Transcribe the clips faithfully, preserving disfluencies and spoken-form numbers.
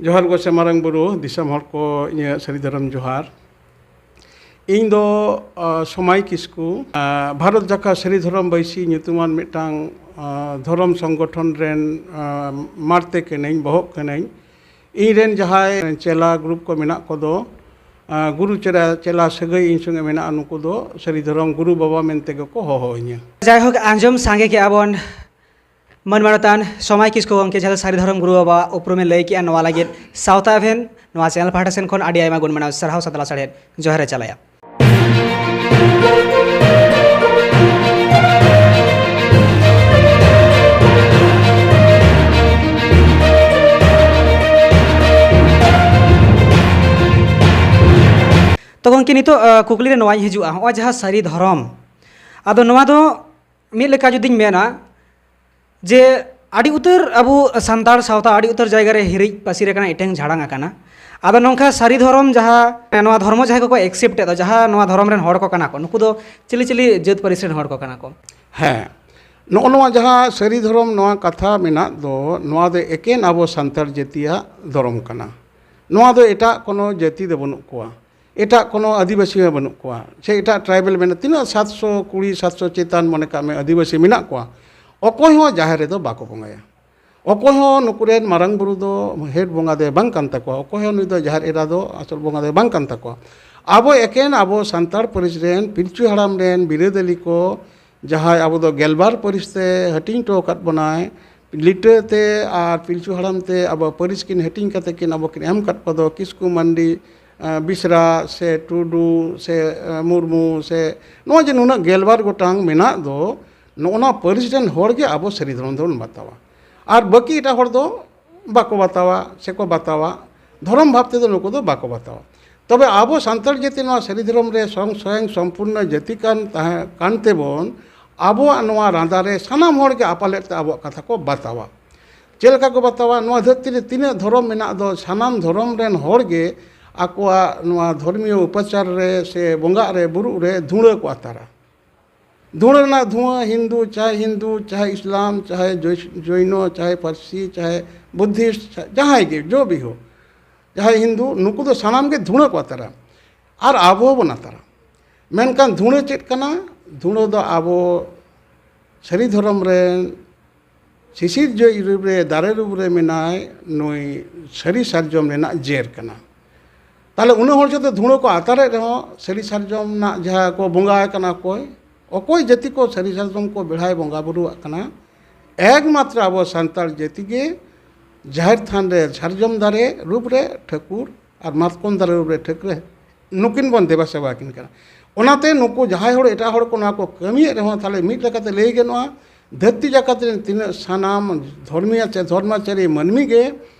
ᱡᱚᱦᱟᱨ ᱜᱚᱸᱥᱟᱭ ᱢᱟᱨᱟᱝ ᱵᱩᱨᱩ, ᱫᱤᱥᱚᱢ ᱦᱚᱲ ᱠᱚ ᱤᱧᱟᱹᱜ ᱥᱟᱹᱨᱤ ᱫᱷᱚᱨᱚᱢ ᱡᱚᱦᱟᱨ᱾ ᱤᱧ ᱫᱚ, ᱟ, ᱥᱚᱢᱟᱭ ᱠᱤᱥᱠᱩ, ᱟ, ᱵᱷᱟᱨᱚᱛ ᱡᱟᱠᱟᱛ ᱥᱟᱹᱨᱤ ᱫᱷᱚᱨᱚᱢ ᱵᱟᱹᱭᱥᱤ ᱧᱩᱛᱩᱢᱟᱱ ᱢᱤᱫᱴᱟᱝ, ᱟ, ᱫᱷᱚᱨᱚᱢ ᱥᱚᱝᱜᱚᱴᱷᱚᱱ ᱨᱮᱱ, ᱟ, ᱢᱟᱲᱛᱮ ᱠᱟᱹᱱᱟᱹᱧ, ᱵᱚᱦᱚᱜ ᱠᱟᱹᱱᱟᱹᱧ᱾ ᱤᱧ ᱨᱮᱱ ᱡᱟᱦᱟᱸᱭ ᱪᱮᱞᱟ ᱜᱨᱩᱯ ᱠᱚ ᱢᱮᱱᱟᱜ ᱠᱚᱫᱚ, ᱟ, ᱜᱩᱨᱩ ᱪᱮᱞᱟ, ᱪᱮᱞᱟ ᱥᱟᱹᱜᱟᱹᱭ ᱤᱧ ᱥᱚᱸᱜᱮ ᱢᱮᱱᱟᱜᱼᱟ, ᱱᱩᱠᱩ ᱫᱚ ᱥᱟᱹᱨᱤ ᱫᱷᱚᱨᱚᱢ ᱜᱩᱨᱩ ᱵᱟᱵᱟ ᱢᱮᱱᱛᱮ ᱜᱮᱠᱚ ᱦᱚᱦᱚ ᱤᱧᱟᱹ᱾ ᱡᱟᱭᱦᱳᱠ, ᱟᱸᱡᱚᱢ ᱥᱟᱸᱜᱮ ᱠᱮᱜᱼᱟ ᱵᱚᱱ ᱢᱟᱹᱱ ᱢᱟᱱᱚᱛᱟᱱ ᱥᱚᱢᱟᱭ ᱠᱤᱥᱠᱩ ᱜᱚᱢᱠᱮ, ᱡᱟᱦᱟᱸ ᱫᱚ ᱥᱟᱹᱨᱤ ᱫᱷᱚᱨᱚᱢ ᱜᱩᱨᱩ ᱵᱟᱵᱟᱣᱟᱜ ᱩᱯᱨᱩᱢᱮ ᱞᱟᱹᱭ ᱠᱮᱜᱼᱟ, ᱱᱚᱣᱟ ᱞᱟᱹᱜᱤᱫ ᱥᱟᱶᱛᱟ ᱮᱵᱷᱮᱱ ᱱᱚᱣᱟ ᱪᱮᱱᱮᱞ ᱯᱟᱦᱴᱟ ᱥᱮᱱ ᱠᱷᱚᱱ ᱟᱹᱰᱤ ᱟᱭᱢᱟ ᱜᱩᱱ ᱢᱟᱱᱟᱣ ᱥᱟᱨᱦᱟᱣ ᱥᱟᱛᱞᱟ ᱥᱟᱲᱦᱮᱫ ᱡᱚᱦᱟᱨ ᱮ ᱪᱟᱞᱟᱭᱟ᱾ ᱛᱚ ᱜᱚᱢᱠᱮ, ᱱᱤᱛᱚᱜ, ᱟ, ᱠᱩᱠᱞᱤ ᱨᱮ ᱱᱚᱣᱟᱧ ᱦᱤᱡᱩᱜᱼᱟ, ᱱᱚᱜᱼᱚᱭ ᱡᱟᱦᱟᱸ ᱥᱟᱹᱨᱤ ᱫᱷᱚᱨᱚᱢ, ᱟᱫᱚ ᱱᱚᱣᱟ ᱫᱚ ᱢᱤᱫ ᱞᱮᱠᱟ ᱡᱩᱫᱤᱧ ᱢᱮᱱᱟ ᱡᱮ ᱟᱹᱰᱤ ᱩᱛᱟᱹᱨ ᱟᱵᱚ ᱥᱟᱱᱛᱟᱲ ᱥᱟᱶᱛᱟ ᱟᱹᱰᱤ ᱩᱛᱟᱹᱨ ᱡᱟᱭᱜᱟ ᱨᱮ ᱦᱤᱨᱤᱡ ᱯᱟᱹᱥᱤᱨ ᱟᱠᱟᱱᱟ, ᱮᱴᱮᱝ ᱡᱷᱟᱲᱟᱝ ᱟᱠᱟᱱᱟ᱾ ᱟᱫᱚ ᱱᱚᱝᱠᱟ ᱥᱟᱹᱨᱤ ᱫᱷᱚᱨᱚᱢ ᱡᱟᱦᱟᱸ, ᱱᱚᱣᱟ ᱫᱷᱚᱨᱢᱚ ᱡᱟᱦᱟᱸᱭ ᱠᱚᱠᱚ accept ᱮᱫ ᱫᱚ, ᱡᱟᱦᱟᱸ ᱱᱚᱣᱟ ᱫᱷᱚᱨᱚᱢ ᱨᱮᱱ ᱦᱚᱲ ᱠᱚ ᱠᱟᱱᱟ ᱠᱚ, ᱱᱩᱠᱩ ᱫᱚ ᱪᱤᱞᱤ ᱪᱤᱞᱤ ᱡᱟᱹᱛ ᱯᱟᱹᱨᱤᱥ ᱨᱮᱱ ᱦᱚᱲ ᱠᱚ ᱠᱟᱱᱟ ᱠᱚ? ᱦᱮᱸ, ᱱᱚᱜᱼᱚ ᱱᱚᱣᱟ ᱡᱟᱦᱟᱸ ᱥᱟᱹᱨᱤ ᱫᱷᱚᱨᱚᱢ ᱱᱚᱣᱟ ᱠᱟᱛᱷᱟ ᱢᱮᱱᱟᱜ ᱫᱚ, ᱱᱚᱣᱟ ᱫᱚ ᱮᱠᱮᱱ ᱟᱵᱚ ᱥᱟᱱᱛᱟᱲ ᱡᱟᱹᱛᱤᱭᱟᱜ ᱫᱷᱚᱨᱚᱢ ᱠᱟᱱᱟ᱾ ᱱᱚᱣᱟ ᱫᱚ ᱮᱴᱟᱜ ᱠᱳᱱᱳ ᱡᱟᱹᱛᱤ ᱫᱚ ᱵᱟᱹᱱᱩᱜ ᱠᱚᱣᱟ, ᱮᱴᱟᱜ ᱠᱳᱱᱳ ᱟᱹᱫᱤᱵᱟᱹᱥᱤ ᱦᱚᱸ ᱵᱟᱹᱱᱩᱜ ᱠᱚᱣᱟ, ᱥᱮ ᱮᱴᱟᱜ tribal ᱢᱮᱱᱟᱜ, ᱛᱤᱱᱟᱹᱜ ᱥᱟᱛᱥᱚ ᱠᱩᱲᱤ, ᱥᱟᱛᱥᱚ ᱪᱮᱛᱟᱱ ᱢᱚᱱᱮ ᱠᱟᱜ ᱢᱮ ᱟᱹᱫᱤᱵᱟᱹᱥᱤ ᱢᱮᱱᱟᱜ ᱠᱚᱣᱟ, ᱚᱠᱚᱭ ᱦᱚᱸ ᱡᱟᱦᱮᱨ ᱨᱮᱫᱚ ᱵᱟᱠᱚ ᱵᱚᱸᱜᱟᱭᱟ᱾ ᱚᱠᱚᱭ ᱦᱚᱸ ᱱᱩᱠᱩ ᱨᱮᱱ ᱢᱟᱨᱟᱝ ᱵᱩᱨᱩ ᱫᱚ head ᱵᱚᱸᱜᱟ ᱫᱚᱭ ᱵᱟᱝ ᱠᱟᱱ ᱛᱟᱠᱚᱣᱟ, ᱚᱠᱚᱭ ᱦᱚᱸ ᱱᱩᱭ ᱫᱚ ᱡᱟᱦᱮᱨ ᱮᱨᱟ ᱫᱚ ᱟᱥᱚᱞ ᱵᱚᱸᱜᱟ ᱫᱚᱭ ᱵᱟᱝ ᱠᱟᱱ ᱛᱟᱠᱚᱣᱟ᱾ ᱟᱵᱚ ᱮᱠᱮᱱ ᱟᱵᱚ ᱥᱟᱱᱛᱟᱲ ᱯᱟᱹᱨᱤᱥ ᱨᱮᱱ ᱯᱤᱞᱪᱩ ᱦᱟᱲᱟᱢ ᱨᱮᱱ ᱵᱤᱨᱟᱹᱫᱟᱹᱞᱤ ᱠᱚ, ᱡᱟᱦᱟᱸᱭ ᱟᱵᱚ ᱫᱚ ᱜᱮᱞᱵᱟᱨ ᱯᱟᱹᱨᱤᱥ ᱛᱮ ᱦᱟᱹᱴᱤᱧ ᱦᱚᱴᱚ ᱟᱠᱟᱫ ᱵᱚᱱᱟᱭ, ᱞᱤᱴᱟᱹ ᱛᱮ ᱟᱨ ᱯᱤᱞᱪᱩ ᱦᱟᱲᱟᱢ ᱛᱮ ᱟᱵᱚ ᱯᱟᱹᱨᱤᱥ ᱠᱤᱱ ᱦᱟᱹᱴᱤᱧ ᱠᱟᱛᱮ ᱠᱤᱱ ᱟᱵᱚ ᱠᱤᱱ ᱮᱢ ᱟᱠᱟᱫ ᱠᱚᱫᱚ ᱠᱤᱥᱠᱩ, ᱢᱟᱱᱰᱤ, ᱟᱸ, ᱵᱮᱥᱨᱟ ᱥᱮ ᱴᱩᱰᱩ ᱥᱮ, ᱟᱸ, ᱢᱩᱨᱢᱩ ᱥᱮ ᱱᱚᱜᱼᱚᱭ ᱡᱮ ᱱᱩᱱᱟᱹᱜ ᱜᱮᱞᱵᱟᱨ ᱜᱚᱴᱟᱝ ᱢᱮᱱᱟᱜ ᱫᱚ, ᱱᱚᱜᱼᱚ ᱱᱚᱣᱟ ᱯᱟᱹᱨᱤᱥ ᱨᱮᱱ ᱦᱚᱲ ᱜᱮ ᱟᱵᱚ ᱥᱟᱹᱨᱤ ᱫᱷᱚᱨᱚᱢ ᱫᱚᱵᱚᱱ ᱵᱟᱛᱟᱣᱟ᱾ ᱟᱨ ᱵᱟᱹᱠᱤ ᱮᱴᱟᱜ ᱦᱚᱲ ᱫᱚ ᱵᱟᱠᱚ ᱵᱟᱛᱟᱣᱟ ᱥᱮᱠᱚ ᱵᱟᱛᱟᱣᱟ, ᱫᱷᱚᱨᱚᱢ ᱵᱷᱟᱵᱽ ᱛᱮᱫᱚ ᱱᱩᱠᱩ ᱫᱚ ᱵᱟᱠᱚ ᱵᱟᱛᱟᱣᱟ᱾ ᱛᱚᱵᱮ ᱟᱵᱚ ᱥᱟᱱᱛᱟᱲ ᱡᱟᱹᱛᱤ ᱱᱚᱣᱟ ᱥᱟᱹᱨᱤ ᱫᱷᱚᱨᱚᱢ ᱨᱮ ᱥᱚᱝ ᱥᱚᱭᱚᱝ ᱥᱚᱢᱯᱩᱨᱱᱚ ᱡᱟᱹᱛᱤ ᱠᱟᱱ ᱛᱟᱦᱮᱸ ᱠᱟᱱ ᱛᱮᱵᱚᱱ, ᱟᱵᱚᱣᱟᱜ ᱱᱚᱣᱟ ᱨᱟᱸᱫᱟ ᱨᱮ ᱥᱟᱱᱟᱢ ᱦᱚᱲ ᱜᱮ ᱟᱯᱟᱞᱮᱫ ᱛᱮ ᱟᱵᱚᱣᱟᱜ ᱠᱟᱛᱷᱟ ᱠᱚ ᱵᱟᱛᱟᱣᱟ᱾ ᱪᱮᱫ ᱞᱮᱠᱟ ᱠᱚ ᱵᱟᱛᱟᱣᱟ? ᱱᱚᱣᱟ ᱫᱷᱟᱹᱨᱛᱤ ᱨᱮ ᱛᱤᱱᱟᱹᱜ ᱫᱷᱚᱨᱚᱢ ᱢᱮᱱᱟᱜ ᱫᱚ, ᱥᱟᱱᱟᱢ ᱫᱷᱚᱨᱚᱢ ᱨᱮᱱ ᱦᱚᱲ ᱜᱮ ᱟᱠᱚᱣᱟᱜ ᱱᱚᱣᱟ ᱫᱷᱚᱨᱢᱤᱭᱚ ᱩᱯᱟᱪᱟᱨ ᱨᱮ ᱥᱮ ᱵᱚᱸᱜᱟᱜ ᱨᱮ ᱵᱩᱨᱩᱜ ᱨᱮ ᱫᱷᱩᱬᱟᱹ ᱠᱚ ᱟᱛᱟᱨᱟ᱾ ᱫᱷᱩᱬᱟᱹ ᱨᱮᱱᱟᱜ ᱫᱷᱩᱣᱟᱹ, ᱦᱤᱱᱫᱩ ᱪᱟᱦᱮ ᱦᱤᱱᱫᱩ, ᱪᱟᱦᱮ ᱤᱥᱞᱟᱢ, ᱪᱟᱦᱮ ᱡᱚᱭ-, ᱡᱚᱭᱱᱚ, ᱪᱟᱦᱮ ᱯᱟᱹᱨᱥᱤ, ᱪᱟᱦᱮ ᱵᱩᱫᱽᱫᱷᱤᱥᱴ, ᱪᱟ-, ᱡᱟᱦᱟᱸᱭ ᱜᱮ, ᱡᱚ ᱵᱤᱦᱚ, ᱡᱟᱦᱟᱸᱭ ᱦᱤᱱᱫᱩ, ᱱᱩᱠᱩ ᱫᱚ ᱥᱟᱱᱟᱢ ᱜᱮ ᱫᱷᱩᱬᱟᱹ ᱠᱚ ᱟᱛᱟᱨᱟ᱾ ᱟᱨ ᱟᱵᱚ ᱦᱚᱸᱵᱚᱱ ᱟᱛᱟᱨᱟ᱾ ᱢᱮᱱᱠᱷᱟᱱ ᱫᱷᱩᱬᱟᱹ ᱪᱮᱫ ᱠᱟᱱᱟ? ᱫᱷᱩᱬᱟᱹ ᱫᱚ ᱟᱵᱚ ᱥᱟᱹᱨᱤ ᱫᱷᱚᱨᱚᱢ ᱨᱮᱱ ᱥᱤᱥᱤᱨ ᱡᱚᱭ ᱨᱩᱯ ᱨᱮ, ᱫᱟᱨᱮ ᱨᱩᱯ ᱨᱮ ᱢᱮᱱᱟᱭ, ᱱᱩᱭ ᱥᱟᱹᱨᱤ ᱥᱟᱨᱡᱚᱢ ᱨᱮᱱᱟᱜ ᱡᱮᱨ ᱠᱟᱱᱟ᱾ ᱛᱟᱦᱞᱮ ᱩᱱᱟᱹᱜ ᱦᱚᱲ ᱡᱚᱛᱚ ᱫᱷᱩᱬᱟᱹ ᱠᱚ ᱟᱛᱟᱨᱮᱫ ᱨᱮᱦᱚᱸ, ᱥᱟᱹᱨᱤ ᱥᱟᱨᱡᱚᱢ ᱨᱮᱱᱟᱜ ᱡᱟᱦᱟᱸ ᱠᱚ ᱵᱚᱸᱜᱟ ᱟᱠᱟᱱᱟ, ᱚᱠᱚᱭ, ᱚᱠᱚᱭ ᱡᱟᱹᱛᱤ ᱠᱚ ᱥᱟᱹᱨᱤ ᱥᱟᱨᱡᱚᱢ ᱠᱚ ᱵᱮᱲᱦᱟᱭ ᱵᱚᱸᱜᱟ ᱵᱩᱨᱩᱣᱟᱜ ᱠᱟᱱᱟ? ᱮᱠᱢᱟᱛᱨᱚ ᱟᱵᱚ ᱥᱟᱱᱛᱟᱲ ᱡᱟᱹᱛᱤ ᱜᱮ ᱡᱟᱦᱮᱨ ᱛᱷᱟᱱ ᱨᱮ ᱥᱟᱨᱡᱚᱢ ᱫᱟᱨᱮ ᱨᱩᱯ ᱨᱮ ᱴᱷᱟᱹᱠᱩᱨ ᱟᱨ ᱢᱟᱛᱠᱚᱢ ᱫᱟᱨᱮ ᱨᱩᱯ ᱨᱮ ᱴᱷᱟᱹᱠᱨᱟᱹ, ᱱᱩᱠᱤᱱ ᱵᱚᱱ ᱫᱮᱵᱟ ᱥᱮᱵᱟ ᱟᱹᱠᱤᱱ ᱠᱟᱱᱟ᱾ ᱚᱱᱟᱛᱮ ᱱᱩᱠᱩ ᱡᱟᱦᱟᱸᱭ ᱦᱚᱲ, ᱮᱴᱟᱜ ᱦᱚᱲ ᱠᱚ ᱱᱚᱣᱟ ᱠᱚ ᱠᱟᱹᱢᱤᱭᱮᱫ ᱨᱮᱦᱚᱸ, ᱛᱟᱦᱞᱮ ᱢᱤᱫ ᱞᱮᱠᱟᱛᱮ ᱞᱟᱹᱭ ᱜᱟᱱᱚᱜᱼᱟ, ᱫᱷᱟᱹᱨᱛᱤ ᱡᱟᱠᱟᱛ ᱨᱮᱱ ᱛᱤᱱᱟᱹᱜ ᱥᱟᱱᱟᱢ ᱫᱷᱚᱨᱢᱤᱭᱟ ᱪᱮ ᱫᱷᱚᱨᱢᱟᱪᱟᱨᱤ ᱢᱟᱹᱱᱢᱤ ᱜᱮ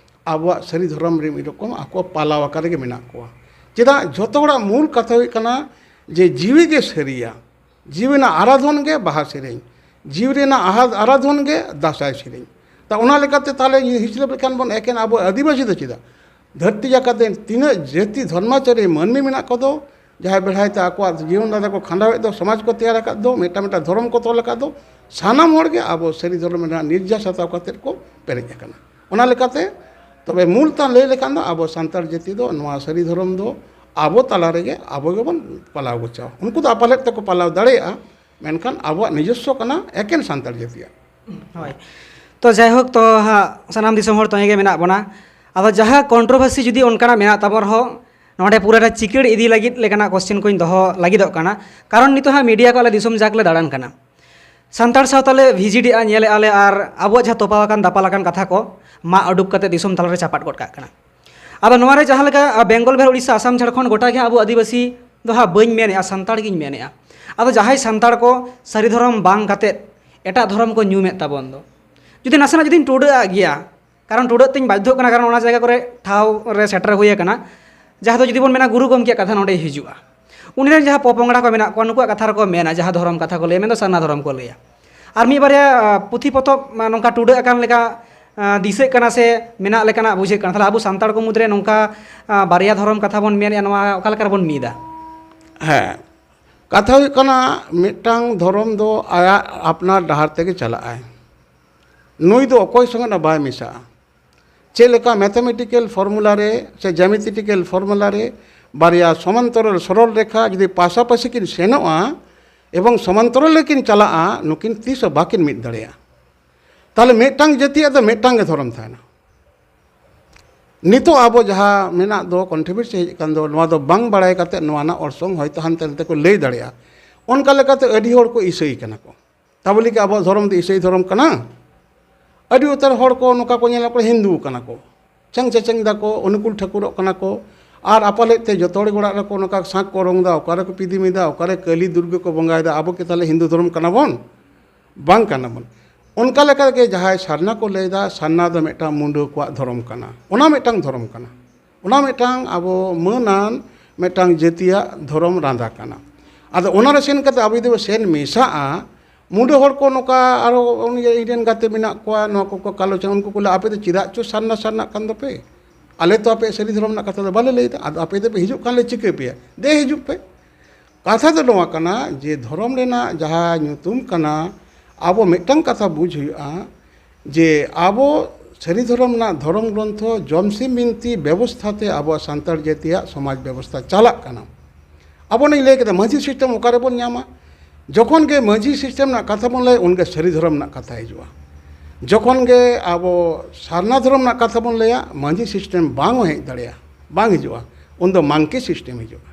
ᱟᱵᱚᱣᱟᱜ ᱥᱟᱹᱨᱤ ᱫᱷᱚᱨᱚᱢ ᱨᱮ ᱢᱤᱫ ᱨᱚᱠᱚᱢ ᱟᱠᱚ ᱯᱟᱞᱟᱣ ᱟᱠᱟᱫ ᱜᱮ ᱢᱮᱱᱟᱜ ᱠᱚᱣᱟ᱾ ᱪᱮᱫᱟᱜ? ᱡᱷᱚᱛᱚ ᱦᱚᱲᱟᱜ ᱢᱩᱞ ᱠᱟᱛᱷᱟ ᱦᱩᱭᱩᱜ ᱠᱟᱱᱟ ᱡᱮ ᱡᱤᱣᱤ ᱜᱮ ᱥᱟᱹᱨᱤᱭᱟ, ᱡᱤᱣᱤ ᱨᱮᱱᱟᱜ ᱟᱨᱟᱫᱷᱚᱱ ᱜᱮ ᱵᱟᱦᱟ ᱥᱮᱨᱮᱧ, ᱡᱤᱣᱤ ᱨᱮᱱᱟᱜ ᱟᱦᱟ-, ᱟᱨᱟᱫᱷᱚᱱ ᱜᱮ ᱫᱟᱸᱥᱟᱭ ᱥᱮᱨᱮᱧ᱾ ᱛᱟ ᱚᱱᱟ ᱞᱮᱠᱟᱛᱮ ᱛᱟᱦᱞᱮ ᱦᱤᱥᱟᱹᱵ ᱞᱮᱠᱷᱟᱱ ᱵᱚᱱ ᱮᱠᱮᱱ ᱟᱵᱚ ᱟᱹᱫᱤᱵᱟᱹᱥᱤ ᱫᱚ ᱪᱮᱫᱟᱜ? ᱫᱷᱟᱹᱨᱛᱤ ᱡᱟᱠᱟᱛ ᱨᱮᱱ ᱛᱤᱱᱟᱹᱜ ᱡᱟᱹᱛᱤ ᱫᱷᱚᱨᱢᱟᱪᱟᱨᱤ ᱢᱟᱹᱱᱢᱤ ᱢᱮᱱᱟᱜ ᱠᱚᱫᱚ, ᱡᱟᱦᱟᱸᱭ ᱵᱮᱲᱦᱟᱭ ᱛᱮ ᱟᱠᱚᱣᱟᱜ ᱡᱤᱭᱚᱱ ᱰᱟᱦᱟᱨ ᱠᱚ ᱠᱷᱟᱸᱰᱟᱣᱮᱫ ᱫᱚ, ᱥᱚᱢᱟᱡᱽ ᱠᱚ ᱛᱮᱭᱟᱨ ᱟᱠᱟᱫ ᱫᱚ, ᱢᱤᱫᱴᱟᱝ ᱢᱤᱫᱴᱟᱝ ᱫᱷᱚᱨᱚᱢ ᱠᱚ ᱛᱚᱞ ᱟᱠᱟᱫ ᱫᱚ, ᱥᱟᱱᱟᱢ ᱦᱚᱲ ᱜᱮ ᱟᱵᱚ ᱥᱟᱹᱨᱤ ᱫᱷᱚᱨᱚᱢ ᱨᱮᱱᱟᱜ ᱱᱤᱨᱡᱟᱥ ᱦᱟᱛᱟᱣ ᱠᱟᱛᱮᱫ ᱠᱚ ᱯᱮᱨᱮᱡ ᱟᱠᱟᱱᱟ᱾ ᱚᱱᱟ ᱞᱮᱠᱟᱛᱮ ᱛᱚᱵᱮ ᱢᱩᱞ ᱛᱟᱱ ᱞᱟᱹᱭ ᱞᱮᱠᱷᱟᱱ ᱫᱚ ᱟᱵᱚ ᱥᱟᱱᱛᱟᱲ ᱡᱟᱹᱛᱤ ᱫᱚ ᱱᱚᱣᱟ ᱥᱟᱹᱨᱤ ᱫᱷᱚᱨᱚᱢ ᱫᱚ ᱟᱵᱚ ᱛᱟᱞᱟ ᱨᱮᱜᱮ ᱟᱵᱚ ᱜᱮᱵᱚᱱ ᱯᱟᱞᱟᱣ ᱜᱚᱪᱟᱣᱟ᱾ ᱩᱱᱠᱩ ᱫᱚ ᱯᱟᱞᱮᱫ ᱛᱮᱠᱚ ᱯᱟᱞᱟᱣ ᱫᱟᱲᱮᱭᱟᱜᱼᱟ, ᱢᱮᱱᱠᱷᱟᱱ ᱟᱵᱚᱣᱟᱜ ᱱᱤᱡᱚᱥᱥᱚ ᱠᱟᱱᱟ ᱮᱠᱮᱱ ᱥᱟᱱᱛᱟᱲ ᱡᱟᱹᱛᱤᱭᱟᱜ᱾ ᱦᱳᱭ᱾ ᱛᱚ ᱡᱟᱭᱦᱳᱠ, ᱛᱚ ᱦᱟᱸᱜ ᱥᱟᱱᱟᱢ ᱫᱤᱥᱚᱢ ᱦᱚᱲ ᱛᱚ ᱜᱮ ᱢᱮᱱᱟᱜ ᱵᱚᱱᱟ᱾ ᱟᱫᱚ ᱡᱟᱦᱟᱸ ᱠᱚᱱᱴᱨᱳᱵᱷᱟᱨᱥᱤ ᱡᱩᱫᱤ ᱚᱱᱠᱟᱱᱟᱜ ᱢᱮᱱᱟᱜ ᱛᱟᱵᱚᱱ ᱨᱮᱦᱚᱸ, ᱱᱚᱰᱮ ᱯᱩᱨᱟᱹ ᱨᱮ ᱪᱤᱠᱟᱹᱲ ᱤᱫᱤ ᱞᱟᱹᱜᱤᱫ ᱞᱮᱠᱟᱱᱟᱜ ᱠᱚᱥᱪᱮᱱ ᱠᱚᱧ ᱫᱚᱦᱚ ᱞᱟᱹᱜᱤᱫᱚᱜ ᱠᱟᱱᱟ᱾ ᱠᱟᱨᱚᱱ ᱱᱤᱛᱚᱜ ᱦᱟᱸᱜ ᱢᱤᱰᱤᱭᱟ ᱠᱚ ᱟᱞᱮ ᱫᱤᱥᱚᱢ ᱡᱟᱠ ᱞᱮ ᱫᱟᱬᱟᱱ ᱠᱟᱱᱟ, ᱥᱟᱱᱛᱟᱲ ᱥᱟᱶᱛᱟ ᱞᱮ ᱵᱷᱤᱡᱤᱴᱮᱜᱼᱟ, ᱧᱮᱞᱮᱜᱼᱟ ᱞᱮ, ᱟᱨ ᱟᱵᱚᱣᱟᱜ ᱡᱟᱦᱟᱸ ᱛᱚᱯᱟᱣ ᱟᱠᱟᱱ ᱫᱟᱯᱟᱞ ᱟᱠᱟᱱ ᱠᱟᱛᱷᱟ ᱠᱚ ᱢᱟᱜ ᱩᱰᱩᱠ ᱠᱟᱛᱮ ᱫᱤᱥᱚᱢ ᱛᱟᱞᱟᱨᱮ ᱪᱟᱯᱟᱫ ᱜᱚᱫ ᱠᱟᱜ ᱠᱟᱱᱟ᱾ ᱟᱫᱚ ᱱᱚᱣᱟ ᱨᱮ ᱡᱟᱦᱟᱸ ᱞᱮᱠᱟ, ᱟ, ᱵᱮᱝᱜᱚᱞ, ᱵᱤᱦᱟᱨ, ᱩᱲᱤᱥᱥᱟ, ᱟᱥᱟᱢ, ᱡᱷᱟᱲᱠᱷᱚᱸᱰ ᱜᱚᱴᱟ ᱜᱮ ᱦᱟᱸᱜ ᱟᱵᱚ ᱟᱹᱫᱤᱵᱟᱹᱥᱤ ᱫᱚ ᱦᱟᱸᱜ ᱵᱟᱹᱧ ᱢᱮᱱᱮᱜᱼᱟ, ᱥᱟᱱᱛᱟᱲ ᱜᱤᱧ ᱢᱮᱱᱮᱜᱼᱟ᱾ ᱟᱫᱚ ᱡᱟᱦᱟᱸᱭ ᱥᱟᱱᱛᱟᱲ ᱠᱚ ᱥᱟᱹᱨᱤ ᱫᱷᱚᱨᱚᱢ ᱵᱟᱝ ᱠᱟᱛᱮᱫ ᱮᱴᱟᱜ ᱫᱷᱚᱨᱚᱢ ᱠᱚ ᱧᱩᱢᱮᱫ ᱛᱟᱵᱚᱱ ᱫᱚ, ᱡᱩᱫᱤ ᱱᱟᱥᱮᱱᱟᱜ ᱡᱩᱫᱤᱧ ᱴᱩᱰᱟᱹᱜ ᱟᱜ ᱜᱮᱭᱟ, ᱠᱟᱨᱚᱱ ᱴᱩᱰᱟᱹᱜ ᱛᱤᱧ ᱵᱟᱫᱽᱫᱷᱚᱜ ᱠᱟᱱᱟ, ᱠᱟᱨᱚᱱ ᱚᱱᱟ ᱡᱟᱭᱜᱟ ᱠᱚᱨᱮ ᱴᱷᱟᱶ ᱨᱮ ᱥᱮᱴᱮᱨ ᱦᱩᱭ ᱟᱠᱟᱱᱟ, ᱡᱟᱦᱟᱸ ᱫᱚ ᱡᱩᱫᱤ ᱵᱚᱱ ᱢᱮᱱᱟ ᱜᱩᱨᱩ ᱜᱚᱢᱠᱮᱭᱟᱜ ᱠᱟᱛᱷᱟ ᱱᱚᱸᱰᱮ ᱦᱤᱡᱩᱜᱼᱟ᱾ ᱩᱱᱤ ᱨᱮᱱ ᱡᱟᱦᱟᱸ ᱯᱚᱯᱚᱝᱲᱟ ᱠᱚ ᱢᱮᱱᱟᱜ ᱠᱚᱣᱟ, ᱱᱩᱠᱩᱣᱟᱜ ᱠᱟᱛᱷᱟ ᱨᱮᱠᱚ ᱢᱮᱱᱟ, ᱡᱟᱦᱟᱸ ᱫᱷᱚᱨᱚᱢ ᱠᱟᱛᱷᱟ ᱠᱚ ᱞᱟᱹᱭᱟ, ᱢᱮᱱᱫᱚ ᱥᱟᱨᱱᱟ ᱫᱷᱚᱨᱚᱢ ᱠᱚ ᱞᱟᱹᱭᱟ᱾ ᱟᱨ ᱢᱤᱫ ᱵᱟᱨᱭᱟ, ᱟ, ᱯᱩᱛᱷᱤ ᱯᱚᱛᱚᱵ, ᱟ, ᱱᱚᱝᱠᱟ ᱴᱩᱰᱟᱹᱜ ᱟᱠᱟᱱ ᱞᱮᱠᱟ, ᱟ, ᱫᱤᱥᱟᱹᱜ ᱠᱟᱱᱟ ᱥᱮ ᱢᱮᱱᱟᱜ ᱞᱮᱠᱟᱱᱟᱜ ᱵᱩᱡᱷᱟᱹᱜ ᱠᱟᱱᱟ᱾ ᱛᱟᱦᱞᱮ ᱟᱵᱚ ᱥᱟᱱᱛᱟᱲ ᱠᱚ ᱢᱩᱫᱽᱨᱮ ᱱᱚᱝᱠᱟ, ᱟ, ᱵᱟᱨᱭᱟ ᱫᱷᱚᱨᱚᱢ ᱠᱟᱛᱷᱟ ᱵᱚᱱ ᱢᱮᱱᱮᱫᱼᱟ, ᱱᱚᱣᱟ ᱚᱠᱟ ᱞᱮᱠᱟ ᱨᱮᱵᱚᱱ ᱢᱤᱫᱟ? ᱦᱮᱸ, ᱠᱟᱛᱷᱟ ᱦᱩᱭᱩᱜ ᱠᱟᱱᱟ, ᱢᱤᱫᱴᱟᱝ ᱫᱷᱚᱨᱚᱢ ᱫᱚ ᱟᱭᱟᱜ ᱟᱯᱱᱟᱨ ᱰᱟᱦᱟᱨ ᱛᱮᱜᱮ ᱪᱟᱞᱟᱜᱼᱟᱭ᱾ ᱱᱩᱭ ᱫᱚ ᱚᱠᱚᱭ ᱥᱚᱸᱜᱮ ᱦᱚᱸ ᱵᱟᱭ ᱢᱮᱥᱟᱜᱼᱟ᱾ ᱪᱮᱫ ᱞᱮᱠᱟ ᱢᱮᱛᱷᱟᱢᱮᱴᱤᱠᱮᱞ ᱯᱷᱚᱨᱢᱩᱞᱟ ᱨᱮ ᱥᱮ ᱡᱮᱢᱮᱛᱤᱴᱤᱠᱮᱞ ᱯᱷᱚᱨᱢᱩᱞᱟ ᱨᱮ ᱵᱟᱨᱭᱟ ᱥᱚᱢᱟᱱᱛᱚᱨᱚᱞ ᱥᱚᱨᱚᱞ ᱨᱮᱠᱷᱟ ᱡᱩᱫᱤ ᱯᱟᱥᱟᱯᱟᱥᱤ ᱠᱤᱱ ᱥᱮᱱᱚᱜᱼᱟ ᱮᱵᱚᱝ ᱥᱚᱢᱟᱱᱛᱚᱨᱚᱞ ᱨᱮᱠᱤᱱ ᱪᱟᱞᱟᱜᱼᱟ, ᱱᱩᱠᱤᱱ ᱛᱤᱥ ᱦᱚᱸ ᱵᱟᱹᱠᱤᱱ ᱢᱤᱫ ᱫᱟᱲᱮᱭᱟᱜᱼᱟ᱾ ᱛᱟᱦᱚᱞᱮ ᱢᱤᱫᱴᱟᱝ ᱡᱟᱹᱛᱤᱭᱟᱜ ᱫᱚ ᱢᱤᱫᱴᱟᱝ ᱜᱮ ᱫᱷᱚᱨᱚᱢ ᱛᱟᱦᱮᱱᱟ᱾ ᱱᱤᱛᱚᱜ ᱟᱵᱚ ᱡᱟᱦᱟᱸ ᱢᱮᱱᱟᱜ ᱫᱚ, ᱠᱚᱱᱴᱨᱳᱵᱷᱟᱨᱥᱤ ᱦᱮᱡ ᱟᱠᱟᱱ ᱫᱚ, ᱱᱚᱣᱟ ᱫᱚ ᱵᱟᱝ ᱵᱟᱲᱟᱭ ᱠᱟᱛᱮ ᱱᱚᱣᱟ ᱨᱮᱱᱟᱜ ᱚᱨᱥᱚᱝ ᱦᱚᱭᱛᱳ ᱦᱟᱱᱛᱮ ᱱᱟᱛᱮ ᱠᱚ ᱞᱟᱹᱭ ᱫᱟᱲᱮᱭᱟᱜᱼᱟ᱾ ᱚᱱᱠᱟ ᱞᱮᱠᱟᱛᱮ ᱟᱹᱰᱤ ᱦᱚᱲ ᱠᱚ ᱤᱥᱟᱹᱭ ᱠᱟᱱᱟ ᱠᱚ᱾ ᱛᱟᱵᱚᱞᱮ ᱠᱤ ᱟᱵᱚᱣᱟᱜ ᱫᱷᱚᱨᱚᱢ ᱫᱚ ᱤᱥᱟᱹᱭ ᱫᱷᱚᱨᱚᱢ ᱠᱟᱱᱟ? ᱟᱹᱰᱤ ᱩᱛᱟᱹᱨ ᱦᱚᱲ ᱠᱚ ᱱᱚᱝᱠᱟ ᱠᱚ ᱧᱮᱞᱚᱜ ᱠᱟᱱᱟ, ᱦᱤᱱᱫᱩ ᱠᱟᱱᱟ ᱠᱚ, ᱪᱷᱮᱝ ᱪᱮᱪᱮᱝ ᱫᱟᱠᱚ, ᱚᱱᱩᱠᱩᱞ ᱴᱷᱟᱹᱠᱩᱨᱚᱜ ᱠᱟᱱᱟ ᱠᱚ, ᱟᱨ ᱟᱯᱟᱞᱮᱫ ᱛᱮ ᱡᱚᱛᱚ ᱦᱚᱲ ᱚᱲᱟᱜ ᱨᱮᱠᱚ ᱱᱚᱝᱠᱟ ᱥᱟᱸᱠ ᱠᱚ ᱨᱚᱝ ᱮᱫᱟ, ᱚᱠᱟᱨᱮ ᱠᱚ ᱯᱤᱫᱤᱢ ᱮᱫᱟ, ᱚᱠᱟᱨᱮ ᱠᱟᱹᱞᱤ ᱫᱩᱨᱜᱟᱹ ᱠᱚ ᱵᱚᱸᱜᱟᱭᱮᱫᱟ᱾ ᱟᱵᱚ ᱠᱤ ᱛᱟᱦᱚᱞᱮ ᱦᱤᱱᱫᱩ ᱫᱷᱚᱨᱚᱢ ᱠᱟᱱᱟ ᱵᱚᱱ? ᱵᱟᱝ ᱠᱟᱱᱟ ᱵᱚᱱ᱾ ᱚᱱᱠᱟ ᱞᱮᱠᱟᱜᱮ ᱡᱟᱦᱟᱸᱭ ᱥᱟᱨᱱᱟ ᱠᱚ ᱞᱟᱹᱭᱫᱟ, ᱥᱟᱨᱱᱟ ᱫᱚ ᱢᱤᱫᱴᱟᱝ ᱢᱩᱸᱰᱟᱹ ᱠᱚᱣᱟᱜ ᱫᱷᱚᱨᱚᱢ ᱠᱟᱱᱟ, ᱚᱱᱟ ᱢᱤᱫᱴᱟᱝ ᱫᱷᱚᱨᱚᱢ ᱠᱟᱱᱟ, ᱚᱱᱟ ᱢᱤᱫᱴᱟᱝ ᱟᱵᱚ ᱢᱟᱹᱱᱟᱱ ᱢᱤᱫᱴᱟᱝ ᱡᱟᱹᱛᱤᱭᱟᱜ ᱫᱷᱚᱨᱚᱢ ᱨᱟᱸᱫᱟ ᱠᱟᱱᱟ᱾ ᱟᱫᱚ ᱚᱱᱟᱨᱮ ᱥᱮᱱ ᱠᱟᱛᱮ ᱟᱵᱚ ᱡᱩᱫᱤ ᱵᱚ ᱥᱮᱱ ᱢᱮᱥᱟᱜᱼᱟ, ᱢᱩᱸᱰᱟᱹ ᱦᱚᱲ ᱠᱚ ᱱᱚᱝᱠᱟ ᱟᱨᱚ ᱩᱱᱤ ᱤᱧ ᱨᱮᱱ ᱜᱟᱛᱮ ᱢᱮᱱᱟᱜ ᱠᱚᱣᱟ, ᱱᱚᱣᱟ ᱠᱚᱠᱚ ᱠᱟᱞᱳᱪᱚᱱᱟ, ᱩᱱᱠᱩ ᱠᱚ ᱞᱟᱹᱭᱟ, "ᱟᱯᱮ ᱫᱚ ᱪᱮᱫᱟᱜ ᱪᱚ ᱥᱟᱨᱱᱟ ᱥᱟᱨᱱᱟᱜ ᱠᱟᱱ ᱫᱚᱯᱮ? ᱟᱞᱮ ᱛᱚ ᱟᱯᱮ ᱥᱟᱹᱨᱤ ᱫᱷᱚᱨᱚᱢ ᱨᱮᱱᱟᱜ ᱠᱟᱛᱷᱟ ᱫᱚ ᱵᱟᱞᱮ ᱞᱟᱹᱭᱫᱟ, ᱟᱫᱚ ᱟᱯᱮ ᱫᱚᱯᱮ ᱦᱤᱡᱩᱜ ᱠᱟᱱ ᱞᱮ ᱪᱤᱠᱟᱹ ᱯᱮᱭᱟ? ᱫᱮ ᱦᱤᱡᱩᱜ ᱯᱮ᱾" ᱠᱟᱛᱷᱟ ᱫᱚ ᱱᱚᱣᱟ ᱠᱟᱱᱟ ᱡᱮ ᱫᱷᱚᱨᱚᱢ ᱨᱮᱱᱟᱜ ᱡᱟᱦᱟᱸ ᱧᱩᱛᱩᱢ ᱠᱟᱱᱟ, ᱟᱵᱚ ᱢᱤᱫᱴᱟᱝ ᱠᱟᱛᱷᱟ ᱵᱩᱡᱽ ᱦᱩᱭᱩᱜᱼᱟ ᱡᱮ ᱟᱵᱚ ᱥᱟᱹᱨᱤ ᱫᱷᱚᱨᱚᱢ ᱨᱮᱱᱟᱜ ᱫᱷᱚᱨᱚᱢ ᱜᱨᱚᱱᱛᱷᱚ ᱡᱚᱢᱥᱤᱢ ᱵᱤᱱᱛᱤ ᱵᱮᱵᱚᱥᱛᱷᱟ ᱛᱮ ᱟᱵᱚᱣᱟᱜ ᱥᱟᱱᱛᱟᱲ ᱡᱟᱹᱛᱤᱭᱟᱜ ᱥᱚᱢᱟᱡᱽ ᱵᱮᱵᱚᱥᱛᱷᱟ ᱪᱟᱞᱟᱜ ᱠᱟᱱᱟ᱾ ᱟᱵᱚ ᱱᱤᱧ ᱞᱟᱹᱭ ᱠᱮᱫᱟ ᱢᱟᱹᱡᱷᱤ ᱥᱤᱥᱴᱮᱢ ᱚᱠᱟ ᱨᱮᱵᱚᱱ ᱧᱟᱢᱟ? ᱡᱚᱠᱷᱚᱱ ᱜᱮ ᱢᱟᱹᱡᱷᱤ ᱥᱤᱥᱴᱮᱢ ᱨᱮᱱᱟᱜ ᱠᱟᱛᱷᱟ ᱵᱚᱱ ᱞᱟᱹᱭᱟ, ᱩᱱᱜᱮ ᱥᱟᱹᱨᱤ ᱫᱷᱚᱨᱚᱢ ᱨᱮᱱᱟᱜ ᱠᱟᱛᱷᱟ ᱦᱤᱡᱩᱜᱼᱟ᱾ ᱡᱚᱠᱷᱚᱱ ᱜᱮ ᱟᱵᱚ ᱥᱟᱨᱱᱟ ᱫᱷᱚᱨᱚᱢ ᱨᱮᱱᱟᱜ ᱠᱟᱛᱷᱟ ᱵᱚᱱ ᱞᱟᱹᱭᱟ, ᱢᱟᱹᱡᱷᱤ ᱥᱤᱥᱴᱮᱢ ᱵᱟᱝ ᱦᱚᱸ ᱦᱮᱡ ᱫᱟᱲᱮᱭᱟᱜᱼᱟ, ᱵᱟᱝ ᱦᱤᱡᱩᱜᱼᱟ, ᱩᱱᱫᱚ ᱢᱟᱱᱠᱤ ᱥᱤᱥᱴᱮᱢ ᱦᱤᱡᱩᱜᱼᱟ᱾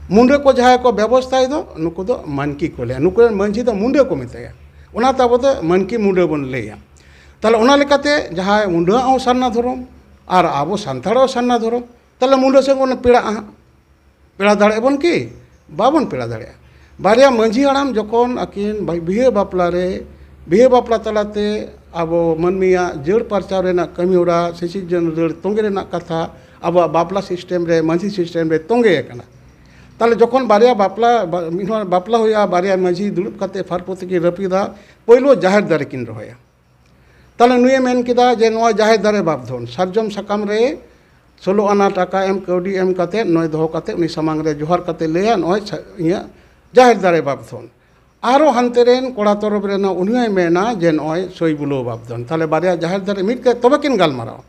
ᱢᱩᱸᱰᱟᱹ ᱠᱚ ᱡᱟᱦᱟᱸᱭ ᱠᱚ ᱵᱮᱵᱚᱥᱛᱷᱟᱭ ᱫᱚ, ᱱᱩᱠᱩ ᱫᱚ ᱢᱟᱱᱠᱤ ᱠᱚ ᱞᱟᱹᱭᱟ, ᱱᱩᱠᱩ ᱨᱮᱱ ᱢᱟᱹᱡᱷᱤ ᱫᱚ ᱢᱩᱸᱰᱟᱹ ᱠᱚ ᱢᱮᱛᱟᱭᱟ᱾ ᱚᱱᱟᱛᱮ ᱟᱵᱚ ᱫᱚ ᱢᱟᱱᱠᱤ ᱢᱩᱸᱰᱟᱹ ᱵᱚᱱ ᱞᱟᱹᱭᱟ᱾ ᱛᱟᱦᱚᱞᱮ ᱚᱱᱟ ᱞᱮᱠᱟᱛᱮ ᱡᱟᱦᱟᱸᱭ ᱢᱩᱸᱰᱟᱹᱣᱟᱜ ᱦᱚᱸ ᱥᱟᱨᱱᱟ ᱫᱷᱚᱨᱚᱢ ᱟᱨ ᱟᱵᱚ ᱥᱟᱱᱛᱟᱲᱟᱜ ᱦᱚᱸ ᱥᱟᱨᱱᱟ ᱫᱷᱚᱨᱚᱢ, ᱛᱟᱦᱚᱞᱮ ᱢᱩᱸᱰᱟᱹ ᱥᱮᱫ ᱵᱚᱱ ᱯᱮᱲᱟᱜᱼᱟ ᱦᱟᱸᱜ᱾ ᱯᱮᱲᱟ ᱫᱟᱲᱮᱭᱟᱜ ᱵᱚᱱ ᱠᱤ? ᱵᱟᱵᱚᱱ ᱯᱮᱲᱟ ᱫᱟᱲᱮᱭᱟᱜᱼᱟ᱾ ᱵᱟᱨᱭᱟ ᱢᱟᱹᱡᱷᱤ ᱦᱟᱲᱟᱢ ᱡᱚᱠᱷᱚᱱ ᱟᱹᱠᱤᱱ ᱵᱤᱦᱟᱹ ᱵᱟᱯᱞᱟ ᱨᱮ, ᱵᱤᱦᱟᱹ ᱵᱟᱯᱞᱟ ᱛᱟᱞᱟᱛᱮ ᱟᱵᱚ ᱢᱟᱹᱱᱢᱤᱭᱟᱜ ᱡᱟᱹᱲ ᱯᱟᱨᱪᱟᱣ ᱨᱮᱱᱟᱜ ᱠᱟᱹᱢᱤ ᱦᱚᱨᱟ, ᱥᱤᱥᱤᱨᱡᱚᱱ ᱨᱟᱹᱲ ᱛᱚᱸᱜᱮ ᱨᱮᱱᱟᱜ ᱠᱟᱛᱷᱟ, ᱟᱵᱚᱣᱟᱜ ᱵᱟᱯᱞᱟ ᱥᱤᱥᱴᱮᱢ ᱨᱮ, ᱢᱟᱹᱡᱷᱤ ᱥᱤᱥᱴᱮᱢ ᱨᱮ ᱛᱚᱸᱜᱮ ᱟᱠᱟᱱᱟ᱾ ᱛᱟᱦᱚᱞᱮ ᱡᱚᱠᱷᱚᱱ ᱵᱟᱨᱭᱟ ᱵᱟᱯᱞᱟ, ᱵᱟ-, ᱢᱤᱫ ᱦᱚᱲ ᱵᱟᱯᱞᱟ ᱦᱩᱭᱩᱜᱼᱟ, ᱵᱟᱨᱭᱟ ᱢᱟᱹᱡᱷᱤ ᱫᱩᱲᱩᱵ ᱠᱟᱛᱮ ᱯᱷᱟᱨᱯᱚᱛᱤ ᱠᱤᱱ ᱨᱟᱹᱯᱤᱫᱟ, ᱯᱳᱭᱞᱳ ᱡᱟᱦᱮᱨ ᱫᱟᱨᱮ ᱠᱤᱱ ᱨᱚᱦᱚᱭᱟ᱾ ᱛᱟᱦᱚᱞᱮ ᱱᱩᱭᱮ ᱢᱮᱱ ᱠᱮᱫᱟ ᱡᱮ, "ᱱᱚᱣᱟ ᱡᱟᱦᱮᱨ ᱫᱟᱨᱮ ᱵᱟᱯᱫᱷᱚᱱ, ᱥᱟᱨᱡᱚᱢ ᱥᱟᱠᱟᱢ ᱨᱮ ᱥᱳᱞᱳ ᱟᱱᱟ ᱴᱟᱠᱟ ᱮᱢ, ᱠᱟᱹᱣᱰᱤ ᱮᱢ ᱠᱟᱛᱮ, ᱱᱚᱜᱼᱚᱭ ᱫᱚᱦᱚ ᱠᱟᱛᱮ, ᱩᱱᱤ ᱥᱟᱢᱟᱝ ᱨᱮ ᱡᱚᱦᱟᱨ ᱠᱟᱛᱮ ᱞᱟᱹᱭᱟ, 'ᱱᱚᱜᱼᱚᱭ ᱥᱟ-, ᱤᱧᱟᱹᱜ ᱡᱟᱦᱮᱨ ᱫᱟᱨᱮ ᱵᱟᱯᱫᱷᱚᱱ᱾ ᱟᱨᱚ ᱦᱟᱱᱛᱮ ᱨᱮᱱ ᱠᱚᱲᱟ ᱛᱚᱨᱚᱯ ᱨᱮᱱ ᱩᱱᱤ ᱦᱚᱸᱭ ᱢᱮᱱᱟ ᱡᱮ ᱱᱚᱜᱼᱚᱭ ᱥᱳᱭ ᱵᱩᱞᱟᱹᱣ ᱵᱟᱯᱫᱷᱚᱱ᱾ ᱛᱟᱦᱞᱮ ᱵᱟᱨᱭᱟ ᱡᱟᱦᱮᱨ ᱫᱟᱨᱮ ᱢᱤᱫ ᱠᱟᱛᱮ ᱛᱚᱵᱮ ᱠᱤᱱ ᱜᱟᱞᱢᱟᱨᱟᱣᱟ᱾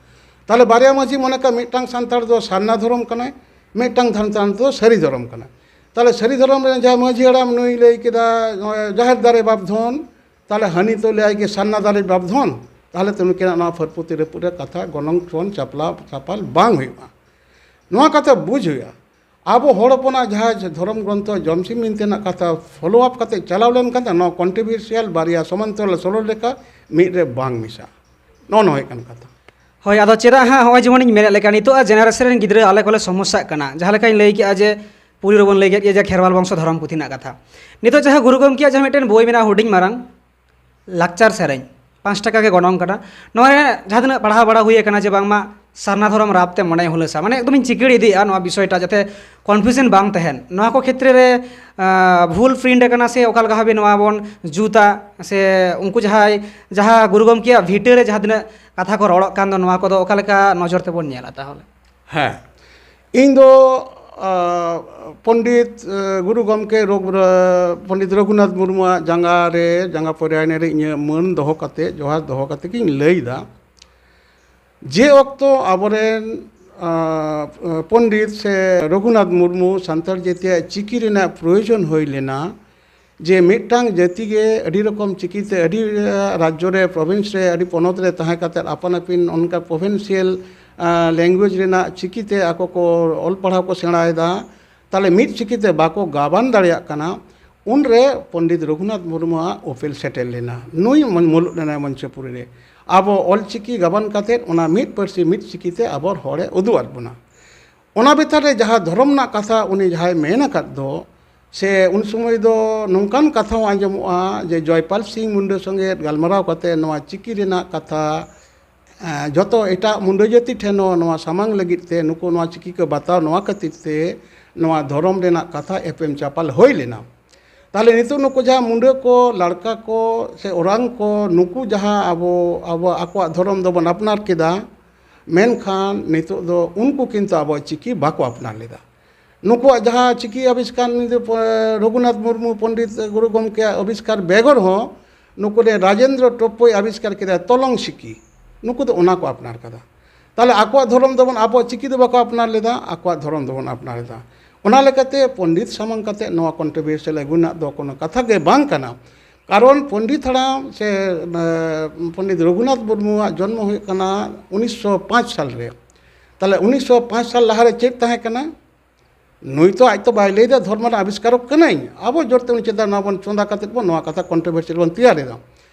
ᱛᱟᱦᱞᱮ ᱵᱟᱨᱭᱟ ᱢᱟᱹᱡᱷᱤ ᱢᱚᱱᱮ ᱠᱟᱜ ᱢᱤᱫᱴᱟᱝ ᱥᱟᱱᱛᱟᱲ ᱫᱚ ᱥᱟᱨᱱᱟ ᱫᱷᱚᱨᱚᱢ ᱠᱟᱱᱟᱭ, ᱢᱤᱫᱴᱟᱝ ᱥᱟᱱᱛᱟᱲ ᱫᱚ ᱥᱟᱹᱨᱤ ᱫᱷᱚᱨᱚᱢ ᱠᱟᱱᱟᱭ᱾ ᱛᱟᱦᱞᱮ ᱥᱟᱹᱨᱤ ᱫᱷᱚᱨᱚᱢ ᱨᱮᱱ ᱡᱟᱦᱟᱸᱭ ᱢᱟᱹᱡᱷᱤ ᱦᱟᱲᱟᱢ ᱱᱩᱭ ᱞᱟᱹᱭ ᱠᱮᱫᱟ ᱱᱚᱜᱼᱚᱭ ᱡᱟᱦᱮᱨ ᱫᱟᱨᱮ ᱵᱟᱯᱫᱷᱚᱱ, ᱛᱟᱦᱞᱮ ᱦᱟᱹᱱᱤ ᱛᱚ ᱞᱟᱹᱭᱟᱭ ᱠᱤ ᱥᱟᱨᱱᱟ ᱫᱟᱨᱮ ᱵᱟᱯᱫᱷᱚᱱ, ᱛᱟᱦᱞᱮ ᱛᱚ ᱱᱩᱠᱤᱱᱟᱜ ᱱᱚᱣᱟ ᱯᱷᱟᱹᱨᱯᱩᱛᱤ ᱨᱟᱹᱯᱩᱫ ᱨᱮ ᱠᱟᱛᱷᱟ ᱜᱚᱱᱚᱝ ᱯᱚᱱ ᱪᱟᱯᱞᱟ ᱪᱟᱯᱟᱞ ᱵᱟᱝ ᱦᱩᱭᱩᱜᱼᱟ᱾ ᱱᱚᱣᱟ ᱠᱟᱛᱷᱟ ᱵᱩᱡᱽ ᱦᱩᱭᱩᱜᱼᱟ᱾ ᱟᱵᱚ ᱦᱚᱲ ᱦᱚᱯᱚᱱᱟᱜ ᱡᱟᱦᱟᱸ ᱫᱷᱚᱨᱚᱢ ᱜᱨᱚᱱᱛᱷᱚ ᱡᱚᱢᱥᱤᱢ ᱵᱤᱱᱛᱤ ᱨᱮᱱᱟᱜ ᱠᱟᱛᱷᱟ ᱯᱷᱚᱞᱳ ᱟᱯ ᱠᱟᱛᱮ ᱪᱟᱞᱟᱣ ᱞᱮᱱᱠᱷᱟᱱ ᱫᱚ ᱱᱚᱣᱟ ᱠᱚᱱᱴᱨᱳᱵᱷᱟᱨᱥᱤᱭᱟᱞ ᱵᱟᱨᱭᱟ ᱥᱚᱢᱟᱱᱛᱚᱨᱟᱞ ᱥᱚᱨᱚᱞ ᱨᱮᱠᱷᱟ ᱢᱤᱫ ᱨᱮ ᱵᱟᱝ ᱢᱮᱥᱟᱜᱼᱟ᱾ ᱱᱚᱜᱼᱚ ᱱᱚᱣᱟ ᱦᱩᱭᱩᱜ ᱠᱟᱱᱟ ᱠᱟᱛᱷᱟ᱾ ᱦᱳᱭ, ᱟᱫᱚ ᱪᱮᱫᱟᱜ ᱦᱟᱸᱜ ᱱᱚᱜᱼᱚᱭ ᱡᱮᱢᱚᱱᱤᱧ ᱢᱮᱱᱮᱫ ᱞᱮᱠᱟ, ᱱᱤᱛᱚᱜ ᱟᱜ ᱡᱮᱱᱟᱨᱮᱥᱚᱱ ᱨᱮᱱ ᱜᱤᱫᱽᱨᱟᱹ ᱟᱞᱮ ᱠᱚᱞᱮ ᱥᱚᱢᱚᱥᱥᱟᱜ ᱠᱟᱱᱟ, ᱡᱟᱦᱟᱸ ᱞᱮᱠᱟᱧ ᱞᱟᱹᱭ ᱠᱮᱜᱼᱟ ᱡᱮ ᱯᱩᱭᱞᱩ ᱨᱮᱵᱚᱱ ᱞᱟᱹᱭ ᱠᱮᱫ ᱜᱮᱭᱟ ᱡᱮ ᱠᱷᱮᱨᱣᱟᱞ ᱵᱚᱝᱥᱚ ᱫᱷᱚᱨᱚᱢ ᱯᱩᱛᱷᱤ ᱨᱮᱱᱟᱜ ᱠᱟᱛᱷᱟ᱾ ᱱᱤᱛᱚᱜ ᱡᱟᱦᱟᱸ ᱜᱩᱨᱩ ᱜᱚᱢᱠᱮᱭᱟᱜ ᱡᱟᱦᱟᱸ ᱢᱤᱫᱴᱮᱱ ᱵᱳᱭ ᱢᱮᱱᱟᱜᱼᱟ ᱦᱩᱰᱤᱧ ᱢᱟᱨᱟᱝ ᱞᱟᱠᱪᱟᱨ ᱥᱮᱨᱮᱧ, ᱯᱟᱸᱪ ᱴᱟᱠᱟ ᱜᱮ ᱜᱚᱱᱚᱝ ᱠᱟᱱᱟ, ᱱᱚᱣᱟ ᱨᱮ ᱡᱟᱦᱟᱸ ᱛᱤᱱᱟᱹᱜ ᱯᱟᱲᱦᱟᱣ ᱵᱟᱲᱟ ᱦᱩᱭ ᱟᱠᱟᱱᱟ ᱡᱮ ᱵᱟᱝᱢᱟ ᱥᱟᱨᱱᱟ ᱫᱷᱚᱨᱚᱢ ᱨᱟᱯ ᱛᱮ ᱢᱚᱱᱮ ᱦᱩᱞᱟᱹᱥᱟ, ᱢᱟᱱᱮ ᱮᱠᱫᱚᱢᱤᱧ ᱪᱤᱠᱟᱹᱲ ᱤᱫᱤᱭᱮᱫᱼᱟ ᱱᱚᱣᱟ ᱵᱤᱥᱚᱭᱴᱟ ᱡᱟᱛᱮ ᱠᱚᱱᱯᱷᱤᱭᱩᱡᱚᱱ ᱵᱟᱝ ᱛᱟᱦᱮᱱ᱾ ᱱᱚᱣᱟ ᱠᱚ ᱠᱷᱮᱛᱨᱮ ᱨᱮ, ᱟᱸ, ᱵᱷᱩᱞ ᱯᱨᱤᱱᱴ ᱟᱠᱟᱱᱟ ᱥᱮ ᱚᱠᱟ ᱞᱮᱠᱟ ᱵᱷᱟᱵᱮ ᱱᱚᱣᱟ ᱵᱚᱱ ᱡᱩᱛᱟ, ᱥᱮ ᱩᱱᱠᱩ ᱡᱟᱦᱟᱸᱭ, ᱡᱟᱦᱟᱸ ᱜᱩᱨᱩ ᱜᱚᱢᱠᱮᱭᱟᱜ ᱵᱷᱤᱴᱟᱹ ᱨᱮ ᱡᱟᱦᱟᱸ ᱛᱤᱱᱟᱹᱜ ᱠᱟᱛᱷᱟ ᱠᱚ ᱨᱚᱲᱚᱜ ᱠᱟᱱ ᱫᱚ, ᱱᱚᱣᱟ ᱠᱚᱫᱚ ᱚᱠᱟ ᱞᱮᱠᱟ ᱱᱚᱡᱚᱨ ᱛᱮᱵᱚᱱ ᱧᱮᱞᱟ ᱛᱟᱦᱚᱞᱮ? ᱦᱮᱸ, ᱤᱧ ᱫᱚ, ᱟᱸ, ᱯᱚᱱᱰᱤᱛ, ᱟᱸ, ᱜᱩᱨᱩ ᱜᱚᱢᱠᱮ ᱨᱚᱜᱷᱩ-, ᱯᱚᱱᱰᱤᱛ ᱨᱚᱜᱷᱩᱱᱟᱛᱷ ᱢᱩᱨᱢᱩᱣᱟᱜ ᱡᱟᱸᱜᱟ ᱨᱮ, ᱡᱟᱸᱜᱟ ᱯᱚᱨᱭᱟᱭᱱᱮ ᱨᱮ ᱤᱧᱟᱹᱜ ᱢᱟᱹᱱ ᱫᱚᱦᱚ ᱠᱟᱛᱮ, ᱡᱚᱦᱟᱨ ᱫᱚᱦᱚ ᱠᱟᱛᱮ ᱜᱤᱧ ᱞᱟᱹᱭ ᱮᱫᱟ᱾ ᱡᱮ ᱚᱠᱛᱚ ᱟᱵᱚᱨᱮᱱ, ᱟᱸ, ᱯᱚᱱᱰᱤᱛ ᱥᱮ ᱨᱚᱜᱷᱩᱱᱟᱛᱷ ᱢᱩᱨᱢᱩ ᱥᱟᱱᱛᱟᱲ ᱡᱟᱹᱛᱤᱭᱟᱜ ᱪᱤᱠᱤ ᱨᱮᱱᱟᱜ ᱯᱨᱚᱭᱳᱡᱚᱱ ᱦᱩᱭ ᱞᱮᱱᱟ, ᱡᱮ ᱢᱤᱫᱴᱟᱝ ᱡᱟᱹᱛᱤ ᱜᱮ ᱟᱹᱰᱤ ᱨᱚᱠᱚᱢ ᱪᱤᱠᱤᱛᱮ ᱟᱹᱰᱤ, ᱟᱸ, ᱨᱟᱡᱽᱡᱚ ᱨᱮ, ᱯᱨᱚᱵᱷᱤᱱᱥ ᱨᱮ, ᱟᱹᱰᱤ ᱯᱚᱱᱚᱛ ᱨᱮ ᱛᱟᱦᱮᱸ ᱠᱟᱛᱮ ᱟᱯᱟᱱ ᱟᱹᱯᱤᱱ ᱚᱱᱠᱟ ᱯᱨᱚᱵᱷᱤᱱᱥᱤᱭᱟᱞ, ᱟᱸ, ᱞᱮᱝᱜᱩᱭᱮᱡᱽ ᱨᱮᱱᱟᱜ ᱪᱤᱠᱤᱛᱮ ᱟᱠᱚ ᱠᱚ ᱚᱞ ᱯᱟᱲᱦᱟᱣ ᱠᱚ ᱥᱮᱬᱟᱭᱮᱫᱟ, ᱛᱟᱦᱞᱮ ᱢᱤᱫ ᱪᱤᱠᱤᱛᱮ ᱵᱟᱠᱚ ᱜᱟᱵᱟᱱ ᱫᱟᱲᱮᱭᱟᱜ ᱠᱟᱱᱟ᱾ ᱩᱱᱨᱮ ᱯᱚᱱᱰᱤᱛ ᱨᱚᱜᱷᱩᱱᱟᱛᱷ ᱢᱩᱨᱢᱩᱣᱟᱜ ᱩᱯᱮᱞ ᱥᱮᱴᱮᱨ ᱞᱮᱱᱟ᱾ ᱱᱩᱭ ᱢᱩᱞᱩᱜ ᱞᱮᱱᱟᱭ ᱢᱚᱧᱪᱚᱯᱩᱨᱤ ᱨᱮ᱾ ᱟᱵᱚ ᱚᱞ ᱪᱤᱠᱤ ᱜᱟᱵᱟᱱ ᱠᱟᱛᱮ ᱚᱱᱟ ᱢᱤᱫ ᱯᱟᱹᱨᱥᱤ ᱢᱤᱫ ᱪᱤᱠᱤᱛᱮ ᱟᱵᱚ ᱦᱚᱲᱮ ᱩᱫᱩᱜ ᱟᱫ ᱵᱚᱱᱟ᱾ ᱚᱱᱟ ᱵᱷᱤᱛᱟᱹᱨ ᱨᱮ ᱡᱟᱦᱟᱸ ᱫᱷᱚᱨᱚᱢ ᱨᱮᱱᱟᱜ ᱠᱟᱛᱷᱟ ᱩᱱᱤ ᱡᱟᱦᱟᱸᱭ ᱢᱮᱱ ᱟᱠᱟᱫ ᱫᱚ, ᱥᱮ ᱩᱱ ᱥᱚᱢᱚᱭ ᱫᱚ ᱱᱚᱝᱠᱟᱱ ᱠᱟᱛᱷᱟ ᱦᱚᱸ ᱟᱸᱡᱚᱢᱚᱜᱼᱟ ᱡᱮ ᱡᱚᱭᱯᱟᱞ ᱥᱤᱝ ᱢᱩᱱᱰᱟᱹ ᱥᱚᱸᱜᱮ ᱜᱟᱞᱢᱟᱨᱟᱣ ᱠᱟᱛᱮ ᱱᱚᱣᱟ ᱪᱤᱠᱤ ᱨᱮᱱᱟᱜ ᱠᱟᱛᱷᱟ, ᱮᱸ, ᱡᱚᱛᱚ ᱮᱴᱟᱜ ᱢᱩᱱᱰᱟᱹ ᱡᱟᱹᱛᱤ ᱴᱷᱮᱱ ᱦᱚᱸ ᱱᱚᱣᱟ ᱥᱟᱢᱟᱝ ᱞᱟᱹᱜᱤᱫ ᱛᱮ ᱱᱩᱠᱩ ᱱᱚᱣᱟ ᱪᱤᱠᱤ ᱠᱚ ᱵᱟᱛᱟᱣ, ᱱᱚᱣᱟ ᱠᱷᱟᱹᱛᱤᱨ ᱛᱮ ᱱᱚᱣᱟ ᱫᱷᱚᱨᱚᱢ ᱨᱮᱱᱟᱜ ᱠᱟᱛᱷᱟ ᱮᱯᱮᱢ ᱪᱟᱯᱟᱞ ᱦᱩᱭ ᱞᱮᱱᱟ᱾ ᱛᱟᱦᱞᱮ ᱱᱤᱛᱚᱜ ᱱᱩᱠᱩ ᱡᱟᱦᱟᱸ ᱢᱩᱱᱰᱟᱹ ᱠᱚ, ᱞᱟᱲᱠᱟ ᱠᱚ, ᱥᱮ ᱚᱨᱟᱝ ᱠᱚ, ᱱᱩᱠᱩ ᱡᱟᱦᱟᱸ ᱟᱵᱚ, ᱟᱵᱚ ᱟᱠᱚᱣᱟᱜ ᱫᱷᱚᱨᱚᱢ ᱫᱚᱵᱚᱱ ᱟᱯᱱᱟᱨ ᱠᱮᱫᱟ, ᱢᱮᱱᱠᱷᱟᱱ ᱱᱤᱛᱚᱜ ᱫᱚ ᱩᱱᱠᱩ ᱠᱤᱱᱛᱩ ᱟᱵᱚᱣᱟᱜ ᱪᱤᱠᱤ ᱵᱟᱠᱚ ᱟᱯᱱᱟᱨ ᱞᱮᱫᱟ᱾ ᱱᱩᱠᱩᱣᱟᱜ ᱡᱟᱦᱟᱸ ᱪᱤᱠᱤ ᱟᱵᱤᱥᱠᱟᱨ, ᱱᱩᱭ ᱫᱚ ᱯᱚ-, ᱨᱚᱜᱷᱩᱱᱟᱛᱷ ᱢᱩᱨᱢᱩ ᱯᱚᱱᱰᱤᱛ ᱜᱩᱨᱩ ᱜᱚᱢᱠᱮᱭᱟᱜ ᱟᱵᱤᱥᱠᱟᱨ ᱵᱮᱜᱚᱨ ᱦᱚᱸ ᱱᱩᱠᱩ ᱨᱮᱱ ᱨᱟᱡᱮᱱᱫᱨᱚ ᱴᱚᱯᱯᱚᱭ ᱟᱵᱤᱥᱠᱟᱨ ᱠᱮᱫᱟ ᱛᱚᱞᱚᱝ ᱪᱤᱠᱤ, ᱱᱩᱠᱩ ᱫᱚ ᱚᱱᱟ ᱠᱚ ᱟᱯᱱᱟᱨ ᱠᱟᱫᱟ᱾ ᱛᱟᱦᱚᱞᱮ ᱟᱠᱚᱣᱟᱜ ᱫᱷᱚᱨᱚᱢ ᱫᱚᱵᱚᱱ, ᱟᱵᱚᱣᱟᱜ ᱪᱤᱠᱤ ᱫᱚ ᱵᱟᱠᱚ ᱟᱯᱱᱟᱨ ᱞᱮᱫᱟ, ᱟᱠᱚᱣᱟᱜ ᱫᱷᱚᱨᱚᱢ ᱫᱚᱵᱚᱱ ᱟᱯᱱᱟᱨ ᱮᱫᱟ᱾ ᱚᱱᱟ ᱞᱮᱠᱟᱛᱮ ᱯᱚᱱᱰᱤᱛ ᱥᱟᱢᱟᱝ ᱠᱟᱛᱮ ᱱᱚᱣᱟ ᱠᱚᱱᱴᱨᱳᱵᱷᱟᱨᱥᱤᱭᱟᱞ ᱟᱹᱜᱩ ᱨᱮᱱᱟᱜ ᱫᱚ ᱠᱳᱱᱳ ᱠᱟᱛᱷᱟ ᱜᱮ ᱵᱟᱝ ᱠᱟᱱᱟ᱾ ᱠᱟᱨᱚᱱ ᱯᱚᱱᱰᱤᱛ ᱦᱟᱲᱟᱢ ᱥᱮ, ᱮ, ᱯᱚᱱᱰᱤᱛ ᱨᱚᱜᱷᱩᱱᱟᱛᱷ ᱢᱩᱨᱢᱩᱣᱟᱜ ᱡᱚᱱᱢᱚ ᱦᱩᱭᱩᱜ ᱠᱟᱱᱟ ᱩᱱᱤᱥᱥᱚ ᱯᱟᱸᱪ ᱥᱟᱞ ᱨᱮ᱾ ᱛᱟᱦᱚᱞᱮ ᱩᱱᱤᱥᱥᱚ ᱯᱟᱸᱪ ᱥᱟᱞ ᱞᱟᱦᱟᱨᱮ ᱪᱮᱫ ᱛᱟᱦᱮᱸ ᱠᱟᱱᱟ? ᱱᱩᱭ ᱛᱚ ᱟᱡ ᱛᱚ ᱵᱟᱭ ᱞᱟᱹᱭᱫᱟ ᱫᱷᱚᱨᱢᱚ ᱨᱮᱱᱟᱜ ᱟᱵᱤᱥᱠᱟᱨᱚᱠ ᱠᱟᱹᱱᱟᱹᱧ, ᱟᱵᱚ ᱡᱳᱨᱛᱮ ᱩᱱᱤ ᱪᱮᱛᱟᱱ ᱱᱚᱣᱟ ᱵᱚᱱ ᱪᱚᱸᱫᱟ ᱠᱟᱛᱮ ᱵᱚᱱ ᱱᱚᱣᱟ ᱠᱟᱛᱷᱟ ᱠᱚᱱᱴᱨᱳᱵᱷᱟᱨᱥᱤᱭᱟᱞ ᱵᱚᱱ ᱛᱮᱭᱟᱨ ᱮᱫᱟ᱾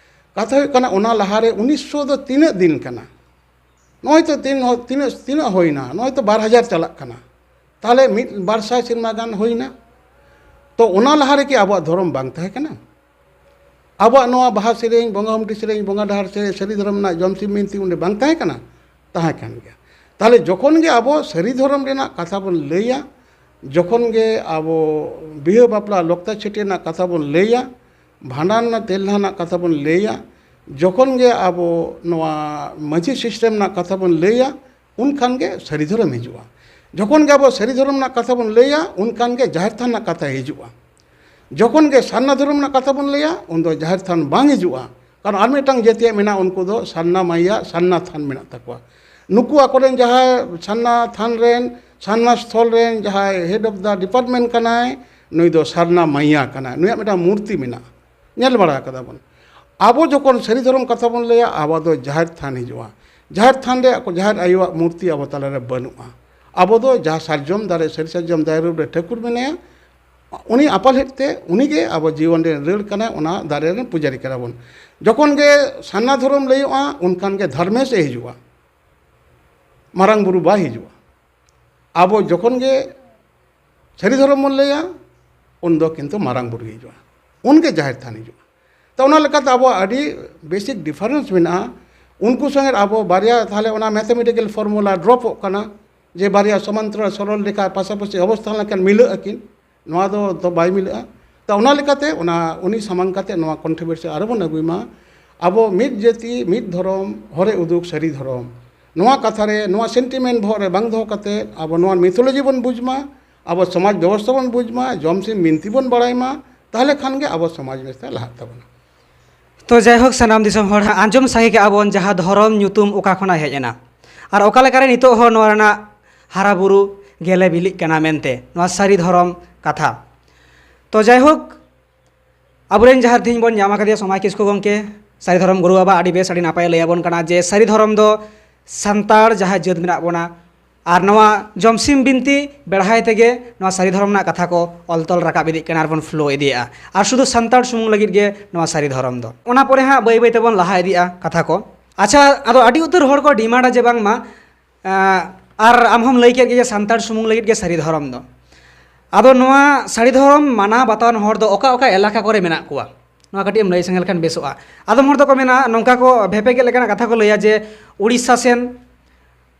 ᱠᱟᱛᱷᱟ ᱦᱩᱭᱩᱜ ᱠᱟᱱᱟ, ᱚᱱᱟ ᱞᱟᱦᱟᱨᱮ ᱩᱱᱤᱥᱥᱚ ᱫᱚ ᱛᱤᱱᱟᱹᱜ ᱫᱤᱱ ᱠᱟᱱᱟ? ᱱᱚᱜᱼᱚᱭ ᱛᱚ ᱛᱤᱱ, ᱛᱤᱱᱟᱹᱜ, ᱛᱤᱱᱟᱹᱜ ᱦᱩᱭᱱᱟ? ᱱᱚᱜᱼᱚᱭ ᱛᱚ ᱵᱟᱨ ᱦᱟᱡᱟᱨ ᱪᱟᱞᱟᱜ ᱠᱟᱱᱟ᱾ ᱛᱟᱦᱚᱞᱮ ᱢᱤᱫ ᱵᱟᱨ ᱥᱟᱭ ᱥᱮᱨᱢᱟ ᱜᱟᱱ ᱦᱩᱭᱱᱟ᱾ ᱛᱚ ᱚᱱᱟ ᱞᱟᱦᱟ ᱨᱮᱠᱤ ᱟᱵᱚᱣᱟᱜ ᱫᱷᱚᱨᱚᱢ ᱵᱟᱝ ᱛᱟᱦᱮᱸ ᱠᱟᱱᱟ? ᱟᱵᱚᱣᱟᱜ ᱱᱚᱣᱟ ᱵᱟᱦᱟ ᱥᱮᱨᱮᱧ, ᱵᱚᱸᱜᱟ ᱦᱩᱢᱴᱤ ᱥᱮᱨᱮᱧ, ᱵᱚᱸᱜᱟ ᱰᱟᱦᱟᱨ ᱥᱮᱨᱮᱧ, ᱥᱟᱹᱨᱤ ᱫᱷᱚᱨᱚᱢ ᱨᱮᱱᱟᱜ ᱡᱚᱢ ᱥᱤᱢ ᱵᱤᱱᱛᱤ ᱚᱸᱰᱮ ᱵᱟᱝ ᱛᱟᱦᱮᱸ ᱠᱟᱱᱟ? ᱛᱟᱦᱮᱸ ᱠᱟᱱ ᱜᱮᱭᱟ᱾ ᱛᱟᱦᱚᱞᱮ ᱡᱚᱠᱷᱚᱱ ᱜᱮ ᱟᱵᱚ ᱥᱟᱹᱨᱤ ᱫᱷᱚᱨᱚᱢ ᱨᱮᱱᱟᱜ ᱠᱟᱛᱷᱟ ᱵᱚᱱ ᱞᱟᱹᱭᱟ, ᱡᱚᱠᱷᱚᱱ ᱜᱮ ᱟᱵᱚ ᱵᱤᱦᱟᱹ ᱵᱟᱯᱞᱟ ᱞᱚᱠᱛᱟ ᱪᱷᱟᱹᱴᱭᱟᱹᱨ ᱨᱮᱱᱟᱜ ᱠᱟᱛᱷᱟ ᱵᱚᱱ ᱞᱟᱹᱭᱟ, ᱵᱷᱟᱸᱰᱟᱱ ᱨᱮᱱᱟᱜ ᱛᱮᱞᱦᱟ ᱨᱮᱱᱟᱜ ᱠᱟᱛᱷᱟ ᱵᱚᱱ ᱞᱟᱹᱭᱟ, ᱡᱚᱠᱷᱚᱱ ᱜᱮ ᱟᱵᱚ ᱱᱚᱣᱟ ᱢᱟᱹᱡᱷᱤ ᱥᱤᱥᱴᱮᱢ ᱨᱮᱱᱟᱜ ᱠᱟᱛᱷᱟ ᱵᱚᱱ ᱞᱟᱹᱭᱟ, ᱩᱱᱠᱷᱟᱱ ᱜᱮ ᱥᱟᱹᱨᱤ ᱫᱷᱚᱨᱚᱢ ᱦᱤᱡᱩᱜᱼᱟ᱾ ᱡᱚᱠᱷᱚᱱ ᱜᱮ ᱟᱵᱚ ᱥᱟᱹᱨᱤ ᱫᱷᱚᱨᱚᱢ ᱨᱮᱱᱟᱜ ᱠᱟᱛᱷᱟ ᱵᱚᱱ ᱞᱟᱹᱭᱟ, ᱩᱱᱠᱷᱟᱱ ᱜᱮ ᱡᱟᱦᱮᱨ ᱛᱷᱟᱱ ᱨᱮᱱᱟᱜ ᱠᱟᱛᱷᱟ ᱦᱤᱡᱩᱜᱼᱟ᱾ ᱡᱚᱠᱷᱚᱱ ᱜᱮ ᱥᱟᱨᱱᱟ ᱫᱷᱚᱨᱚᱢ ᱨᱮᱱᱟᱜ ᱠᱟᱛᱷᱟ ᱵᱚᱱ ᱞᱟᱹᱭᱟ, ᱩᱱᱫᱚ ᱡᱟᱦᱮᱨ ᱛᱷᱟᱱ ᱵᱟᱝ ᱦᱤᱡᱩᱜᱼᱟ᱾ ᱠᱟᱨᱚᱱ ᱟᱨ ᱢᱤᱫᱴᱟᱝ ᱡᱟᱹᱛᱤᱭᱟᱜ ᱢᱮᱱᱟᱜᱼᱟ, ᱩᱱᱠᱩ ᱫᱚ ᱥᱟᱨᱱᱟ ᱢᱟᱹᱭᱟᱜ ᱥᱟᱨᱱᱟ ᱛᱷᱟᱱ ᱢᱮᱱᱟᱜ ᱛᱟᱠᱚᱣᱟ᱾ ᱱᱩᱠᱩ ᱟᱠᱚᱨᱮᱱ ᱡᱟᱦᱟᱸᱭ ᱥᱟᱨᱱᱟ ᱛᱷᱟᱱ ᱨᱮᱱ, ᱥᱟᱨᱱᱟ ᱥᱛᱷᱚᱞ ᱨᱮᱱ ᱡᱟᱦᱟᱸᱭ head of the department ᱠᱟᱱᱟᱭ, ᱱᱩᱭ ᱫᱚ ᱥᱟᱨᱱᱟ ᱢᱟᱹᱭᱟ ᱠᱟᱱᱟᱭ, ᱱᱩᱭᱟᱜ ᱢᱤᱫᱴᱟᱝ ᱢᱩᱨᱛᱤ ᱢᱮᱱᱟᱜᱼᱟ, ᱧᱮᱞ ᱵᱟᱲᱟ ᱠᱟᱫᱟ ᱵᱚᱱ᱾ ᱟᱵᱚ ᱡᱚᱠᱷᱚᱱ ᱥᱟᱹᱨᱤ ᱫᱷᱚᱨᱚᱢ ᱠᱟᱛᱷᱟ ᱵᱚᱱ ᱞᱟᱹᱭᱟ, ᱟᱵᱚ ᱫᱚ ᱡᱟᱦᱮᱨ ᱛᱷᱟᱱ ᱦᱤᱡᱩᱜᱼᱟ᱾ ᱡᱟᱦᱮᱨ ᱛᱷᱟᱱ ᱨᱮ ᱟᱠᱚ ᱡᱟᱦᱮᱨ ᱟᱭᱳᱣᱟᱜ ᱢᱩᱨᱛᱤ ᱟᱵᱚ ᱛᱟᱞᱟᱨᱮ ᱵᱟᱹᱱᱩᱜᱼᱟ᱾ ᱟᱵᱚ ᱫᱚ ᱡᱟᱦᱟᱸ ᱥᱟᱨᱡᱚᱢ ᱫᱟᱨᱮ, ᱥᱟᱹᱨᱤ ᱥᱟᱨᱡᱚᱢ ᱫᱟᱨᱮ ᱨᱩᱯ ᱨᱮ ᱴᱷᱟᱹᱠᱩᱨ ᱢᱮᱱᱟᱭᱟ, ᱩᱱᱤ ᱟᱯᱟᱞ ᱦᱮᱡ ᱛᱮ ᱩᱱᱤᱜᱮ ᱟᱵᱚ ᱡᱤᱵᱚᱱ ᱨᱮᱱ ᱨᱟᱹᱲ ᱠᱟᱱᱟᱭ, ᱚᱱᱟ ᱫᱟᱨᱮ ᱨᱮᱱ ᱯᱩᱡᱟᱨᱤ ᱠᱟᱱᱟ ᱵᱚᱱ᱾ ᱡᱚᱠᱷᱚᱱ ᱜᱮ ᱥᱟᱨᱱᱟ ᱫᱷᱚᱨᱚᱢ ᱞᱟᱹᱭᱚᱜᱼᱟ, ᱩᱱᱠᱷᱟᱱ ᱜᱮ ᱫᱷᱚᱨᱢᱮᱥ ᱮ ᱦᱤᱡᱩᱜᱼᱟ, ᱢᱟᱨᱟᱝ ᱵᱩᱨᱩ ᱵᱟᱭ ᱦᱤᱡᱩᱜᱼᱟ᱾ ᱟᱵᱚ ᱡᱚᱠᱷᱚᱱ ᱜᱮ ᱥᱟᱹᱨᱤ ᱫᱷᱚᱨᱚᱢ ᱵᱚᱱ ᱞᱟᱹᱭᱟ, ᱩᱱᱫᱚ ᱠᱤᱱᱛᱩ ᱢᱟᱨᱟᱝ ᱵᱩᱨᱩ ᱦᱤᱡᱩᱜᱼᱟ, ᱩᱱᱜᱮ ᱡᱟᱦᱮᱨ ᱛᱷᱟᱱ ᱦᱤᱡᱩᱜᱼᱟ᱾ ᱛᱚ ᱚᱱᱟ ᱞᱮᱠᱟᱛᱮ ᱟᱵᱚᱣᱟᱜ ᱟᱹᱰᱤ basic difference ᱢᱮᱱᱟᱜᱼᱟ᱾ ᱩᱱᱠᱩ ᱥᱚᱸᱜᱮ ᱟᱵᱚ ᱵᱟᱨᱭᱟ, ᱛᱟᱦᱚᱞᱮ ᱚᱱᱟ mathematical formula ᱰᱨᱚᱯᱚᱜ ᱠᱟᱱᱟ, ᱡᱮ ᱵᱟᱨᱭᱟ ᱥᱚᱢᱟᱱᱛᱚᱨᱟᱞ ᱥᱚᱨᱚᱞ ᱨᱮᱠᱷᱟ ᱯᱟᱥᱟᱯᱟᱥᱤ ᱚᱵᱚᱥᱛᱷᱟ ᱞᱮᱱᱠᱷᱟᱱ ᱢᱤᱞᱟᱹᱜ ᱟᱹᱠᱤᱱ, ᱱᱚᱣᱟ ᱫᱚ, ᱫᱚ ᱵᱟᱭ ᱢᱤᱞᱟᱹᱜᱼᱟ᱾ ᱛᱚ ᱚᱱᱟ ᱞᱮᱠᱟᱛᱮ ᱚᱱᱟ ᱩᱱᱤ ᱥᱟᱢᱟᱝ ᱠᱟᱛᱮ ᱱᱚᱣᱟ ᱠᱚᱱᱴᱨᱳᱵᱷᱟᱨᱥᱤ ᱟᱨᱚ ᱵᱚᱱ ᱟᱹᱜᱩᱭ ᱢᱟ᱾ ᱟᱵᱚ ᱢᱤᱫ ᱡᱟᱹᱛᱤ, ᱢᱤᱫ ᱫᱷᱚᱨᱚᱢ, ᱦᱚᱨᱮ ᱩᱫᱩᱜ ᱥᱟᱹᱨᱤ ᱫᱷᱚᱨᱚᱢ, ᱱᱚᱣᱟ ᱠᱟᱛᱷᱟ ᱨᱮ, ᱱᱚᱣᱟ ᱥᱮᱱᱴᱤᱢᱮᱱᱴ ᱵᱚᱦᱚᱜ ᱨᱮ ᱵᱟᱝ ᱫᱚᱦᱚ ᱠᱟᱛᱮ ᱟᱵᱚ ᱱᱚᱣᱟ ᱢᱤᱛᱷᱳᱞᱚᱡᱤ ᱵᱚᱱ ᱵᱩᱡᱽ ᱢᱟ᱾ ᱟᱵᱚ ᱥᱚᱢᱟᱡᱽ ᱵᱮᱵᱚᱥᱛᱷᱟ ᱵᱚᱱ ᱵᱩᱡᱽ ᱢᱟ, ᱡᱚᱢ ᱥᱤᱢ ᱵᱤᱱᱛᱤ ᱵᱚᱱ ᱵᱟᱲᱟᱭ ᱢᱟ, ᱛᱟᱦᱚᱞᱮ ᱠᱷᱟᱱ ᱜᱮ ᱟᱵᱚ ᱥᱚᱢᱟᱡᱽ ᱵᱮᱵᱚᱥᱛᱷᱟ ᱞᱟᱦᱟᱜ ᱛᱟᱵᱚᱱᱟ᱾ ᱛᱚ ᱡᱟᱭᱦᱳᱠ, ᱥᱟᱱᱟᱢ ᱫᱤᱥᱚᱢ ᱦᱚᱲ ᱟᱸᱡᱚᱢ ᱥᱟᱸᱜᱮ ᱠᱟᱜᱼᱟ ᱵᱚᱱ, ᱡᱟᱦᱟᱸ ᱫᱷᱚᱨᱚᱢ ᱧᱩᱛᱩᱢ ᱚᱠᱟ ᱠᱷᱚᱱᱟᱜ ᱦᱮᱡ ᱮᱱᱟ ᱟᱨ ᱚᱠᱟ ᱞᱮᱠᱟᱨᱮ ᱱᱤᱛᱚᱜ ᱦᱚᱸ ᱱᱚᱣᱟ ᱨᱮᱱᱟᱜ ᱦᱟᱨᱟ ᱵᱩᱨᱩ ᱜᱮᱞᱮ ᱵᱤᱞᱤᱜ ᱠᱟᱱᱟ ᱢᱮᱱᱛᱮ, ᱱᱚᱣᱟ ᱥᱟᱹᱨᱤ ᱫᱷᱚᱨᱚᱢ ᱠᱟᱛᱷᱟ᱾ ᱛᱚ ᱡᱟᱭᱦᱳᱠ, ᱟᱵᱚᱨᱮᱱ ᱡᱟᱦᱟᱸ ᱛᱮᱦᱮᱧ ᱵᱚᱱ ᱧᱟᱢ ᱟᱠᱟᱫᱮᱭᱟ ᱥᱚᱢᱟᱭ ᱠᱤᱥᱠᱩ ᱜᱚᱢᱠᱮ, ᱥᱟᱹᱨᱤ ᱫᱷᱚᱨᱚᱢ ᱜᱩᱨᱩ ᱵᱟᱵᱟ ᱟᱹᱰᱤ ᱵᱮᱥ, ᱟᱹᱰᱤ ᱱᱟᱯᱟᱭᱮ ᱞᱟᱹᱭ ᱟᱵᱚᱱ ᱠᱟᱱᱟ ᱡᱮ ᱥᱟᱹᱨᱤ ᱫᱷᱚᱨᱚᱢ ᱫᱚ ᱥᱟᱱᱛᱟᱲ ᱡᱟᱦᱟᱸ ᱡᱟᱹᱛ ᱢᱮᱱᱟᱜ ᱵᱚᱱᱟ, ᱟᱨ ᱱᱚᱣᱟ ᱡᱚᱢᱥᱤᱢ ᱵᱤᱱᱛᱤ ᱵᱮᱲᱦᱟᱭ ᱛᱮᱜᱮ ᱱᱚᱣᱟ ᱥᱟᱹᱨᱤ ᱫᱷᱚᱨᱚᱢ ᱨᱮᱱᱟᱜ ᱠᱟᱛᱷᱟ ᱠᱚ ᱚᱞ ᱛᱚᱞ ᱨᱟᱠᱟᱵ ᱤᱫᱤᱜ ᱠᱟᱱᱟ ᱟᱨ ᱵᱚᱱ ᱯᱷᱞᱳ ᱤᱫᱤᱭᱮᱫᱼᱟ᱾ ᱟᱨ ᱥᱩᱫᱷᱩ ᱥᱟᱱᱛᱟᱲ ᱥᱩᱢᱩᱝ ᱞᱟᱹᱜᱤᱫ ᱜᱮ ᱱᱚᱣᱟ ᱥᱟᱹᱨᱤ ᱫᱷᱚᱨᱚᱢ ᱫᱚ᱾ ᱚᱱᱟ ᱯᱚᱨᱮ ᱦᱟᱸᱜ ᱵᱟᱹᱭ ᱵᱟᱹᱭ ᱛᱮᱵᱚᱱ ᱞᱟᱦᱟ ᱤᱫᱤᱜᱼᱟ ᱠᱟᱛᱷᱟ ᱠᱚ᱾ ᱟᱪᱪᱷᱟ, ᱟᱫᱚ ᱟᱹᱰᱤ ᱩᱛᱟᱹᱨ ᱦᱚᱲ ᱠᱚ ᱰᱤᱢᱟᱱᱰᱟ ᱡᱮ ᱵᱟᱝᱢᱟ, ᱟᱨ ᱟᱢ ᱦᱚᱸᱢ ᱞᱟᱹᱭ ᱠᱮᱫ ᱜᱮ ᱡᱮ ᱥᱟᱱᱛᱟᱲ ᱥᱩᱢᱩᱝ ᱞᱟᱹᱜᱤᱫ ᱜᱮ ᱥᱟᱹᱨᱤ ᱫᱷᱚᱨᱚᱢ ᱫᱚ᱾ ᱟᱫᱚ ᱱᱚᱣᱟ ᱥᱟᱹᱨᱤ ᱫᱷᱚᱨᱚᱢ ᱢᱟᱱᱟᱣ ᱵᱟᱛᱟᱣᱟᱱ ᱦᱚᱲ ᱫᱚ ᱚᱠᱟ ᱚᱠᱟ ᱮᱞᱟᱠᱟ ᱠᱚᱨᱮ ᱢᱮᱱᱟᱜ ᱠᱚᱣᱟ? ᱱᱚᱣᱟ ᱠᱟᱹᱴᱤᱡ ᱮᱢ ᱞᱟᱹᱭ ᱥᱟᱸᱜᱮ ᱞᱮᱠᱷᱟᱱ ᱵᱮᱥᱚᱜᱼᱟ᱾ ᱟᱫᱚᱢ ᱦᱚᱲ ᱫᱚᱠᱚ ᱢᱮᱱᱟ, ᱱᱚᱝᱠᱟ ᱠᱚ ᱵᱷᱮᱯᱮᱜᱮᱫ ᱞᱮᱠᱟᱱᱟᱜ ᱠᱟᱛᱷᱟ ᱠᱚ ᱞᱟᱹᱭᱟ ᱡᱮ ᱩᱲᱤᱥᱥᱟ ᱥᱮᱱ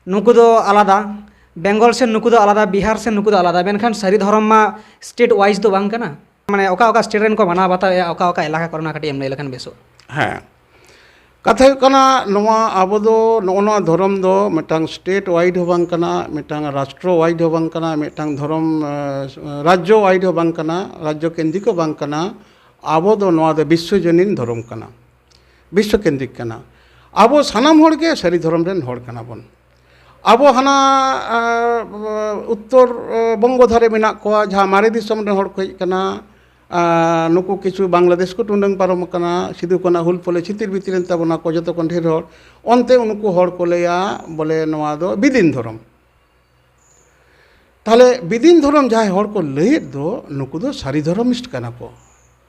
ᱱᱩᱠᱩ ᱫᱚ ᱟᱞᱟᱫᱟ, ᱵᱮᱝᱜᱚᱞ ᱥᱮᱱ ᱱᱩᱠᱩ ᱫᱚ ᱟᱞᱟᱫᱟ, ᱵᱤᱦᱟᱨ ᱥᱮᱱ ᱱᱩᱠᱩ ᱫᱚ ᱟᱞᱟᱫᱟ, ᱢᱮᱱᱠᱷᱟᱱ ᱥᱟᱹᱨᱤ ᱫᱷᱚᱨᱚᱢ ᱢᱟ ᱥᱴᱮᱴ ᱣᱟᱭᱤᱡᱽ ᱫᱚ ᱵᱟᱝ ᱠᱟᱱᱟ᱾ ᱢᱟᱱᱮ ᱚᱠᱟ ᱚᱠᱟ ᱥᱴᱮᱴ ᱨᱮᱱ ᱠᱚ ᱢᱟᱱᱟᱣ ᱵᱟᱛᱟᱣᱮᱫᱼᱟ, ᱚᱠᱟ ᱚᱠᱟ ᱮᱞᱟᱠᱟ ᱠᱚᱨᱮ, ᱚᱱᱟ ᱠᱟᱹᱴᱤᱡ ᱮᱢ ᱞᱟᱹᱭ ᱞᱮᱠᱷᱟᱱ ᱵᱮᱥᱚᱜᱼᱟ᱾ ᱦᱮᱸ, ᱠᱟᱛᱷᱟ ᱦᱩᱭᱩᱜ ᱠᱟᱱᱟ, ᱱᱚᱣᱟ ᱟᱵᱚ ᱫᱚ ᱱᱚᱜᱼᱚ ᱱᱚᱣᱟ ᱫᱷᱚᱨᱚᱢ ᱫᱚ ᱢᱤᱫᱴᱟᱝ ᱥᱴᱮᱴ ᱣᱟᱭᱤᱰ ᱦᱚᱸ ᱵᱟᱝ ᱠᱟᱱᱟ, ᱢᱤᱫᱴᱟᱝ ᱨᱟᱥᱴᱨᱚ ᱣᱟᱭᱤᱰ ᱦᱚᱸ ᱵᱟᱝ ᱠᱟᱱᱟ, ᱢᱤᱫᱴᱟᱝ ᱫᱷᱚᱨᱚᱢ, ᱮ, ᱨᱟᱡᱽᱡᱚ ᱣᱟᱭᱤᱰ ᱦᱚᱸ ᱵᱟᱝ ᱠᱟᱱᱟ, ᱨᱟᱡᱽᱡᱚ ᱠᱮᱱᱫᱨᱤᱠ ᱦᱚᱸ ᱵᱟᱝ ᱠᱟᱱᱟ᱾ ᱟᱵᱚ ᱫᱚ ᱱᱚᱣᱟ ᱫᱚ ᱵᱤᱥᱥᱚᱡᱚᱱᱤᱱ ᱫᱷᱚᱨᱚᱢ ᱠᱟᱱᱟ, ᱵᱤᱥᱥᱚ ᱠᱮᱱᱫᱨᱤᱠ ᱠᱟᱱᱟ᱾ ᱟᱵᱚ ᱥᱟᱱᱟᱢ ᱦᱚᱲ ᱜᱮ ᱥᱟᱹᱨᱤ ᱫᱷᱚᱨᱚᱢ ᱨᱮᱱ ᱦᱚᱲ ᱠᱟᱱᱟ ᱵᱚᱱ᱾ ᱟᱵᱚ ᱦᱟᱱᱟ, ᱮ, ᱩᱛᱛᱚᱨ, ᱮ, ᱵᱚᱝᱜᱚ ᱫᱷᱟᱨᱮ ᱢᱮᱱᱟᱜ ᱠᱚᱣᱟ, ᱡᱟᱦᱟᱸ ᱢᱟᱨᱮ ᱫᱤᱥᱚᱢ ᱨᱮᱱ ᱦᱚᱲ ᱠᱚ ᱦᱮᱡ ᱟᱠᱟᱱᱟ, ᱟᱨ ᱱᱩᱠᱩ ᱠᱤᱪᱷᱩ ᱵᱟᱝᱞᱟᱫᱮᱥ ᱠᱚ ᱴᱩᱰᱟᱹᱝ ᱯᱟᱨᱚᱢ ᱟᱠᱟᱱᱟ, ᱥᱤᱫᱩ ᱠᱟᱹᱱᱦᱩ ᱦᱩᱞ ᱯᱚᱞᱮ ᱪᱷᱤᱛᱤᱨ ᱵᱷᱤᱛᱤᱨ ᱮᱱ ᱛᱟᱵᱚᱱᱟ ᱠᱚ ᱡᱚᱛᱚ ᱠᱷᱚᱱ ᱰᱷᱮᱨ ᱦᱚᱲ᱾ ᱚᱱᱛᱮ ᱩᱱᱠᱩ ᱦᱚᱲ ᱠᱚ ᱞᱟᱹᱭᱟ ᱵᱚᱞᱮ ᱱᱚᱣᱟ ᱫᱚ ᱵᱤᱫᱤᱱ ᱫᱷᱚᱨᱚᱢ᱾ ᱛᱟᱦᱞᱮ ᱵᱤᱫᱤᱱ ᱫᱷᱚᱨᱚᱢ ᱡᱟᱦᱟᱸᱭ ᱦᱚᱲ ᱠᱚ ᱞᱟᱹᱭᱮᱫ ᱫᱚ, ᱱᱩᱠᱩ ᱫᱚ ᱥᱟᱹᱨᱤ ᱫᱷᱚᱨᱚᱢᱤᱥᱴ ᱠᱟᱱᱟ ᱠᱚ᱾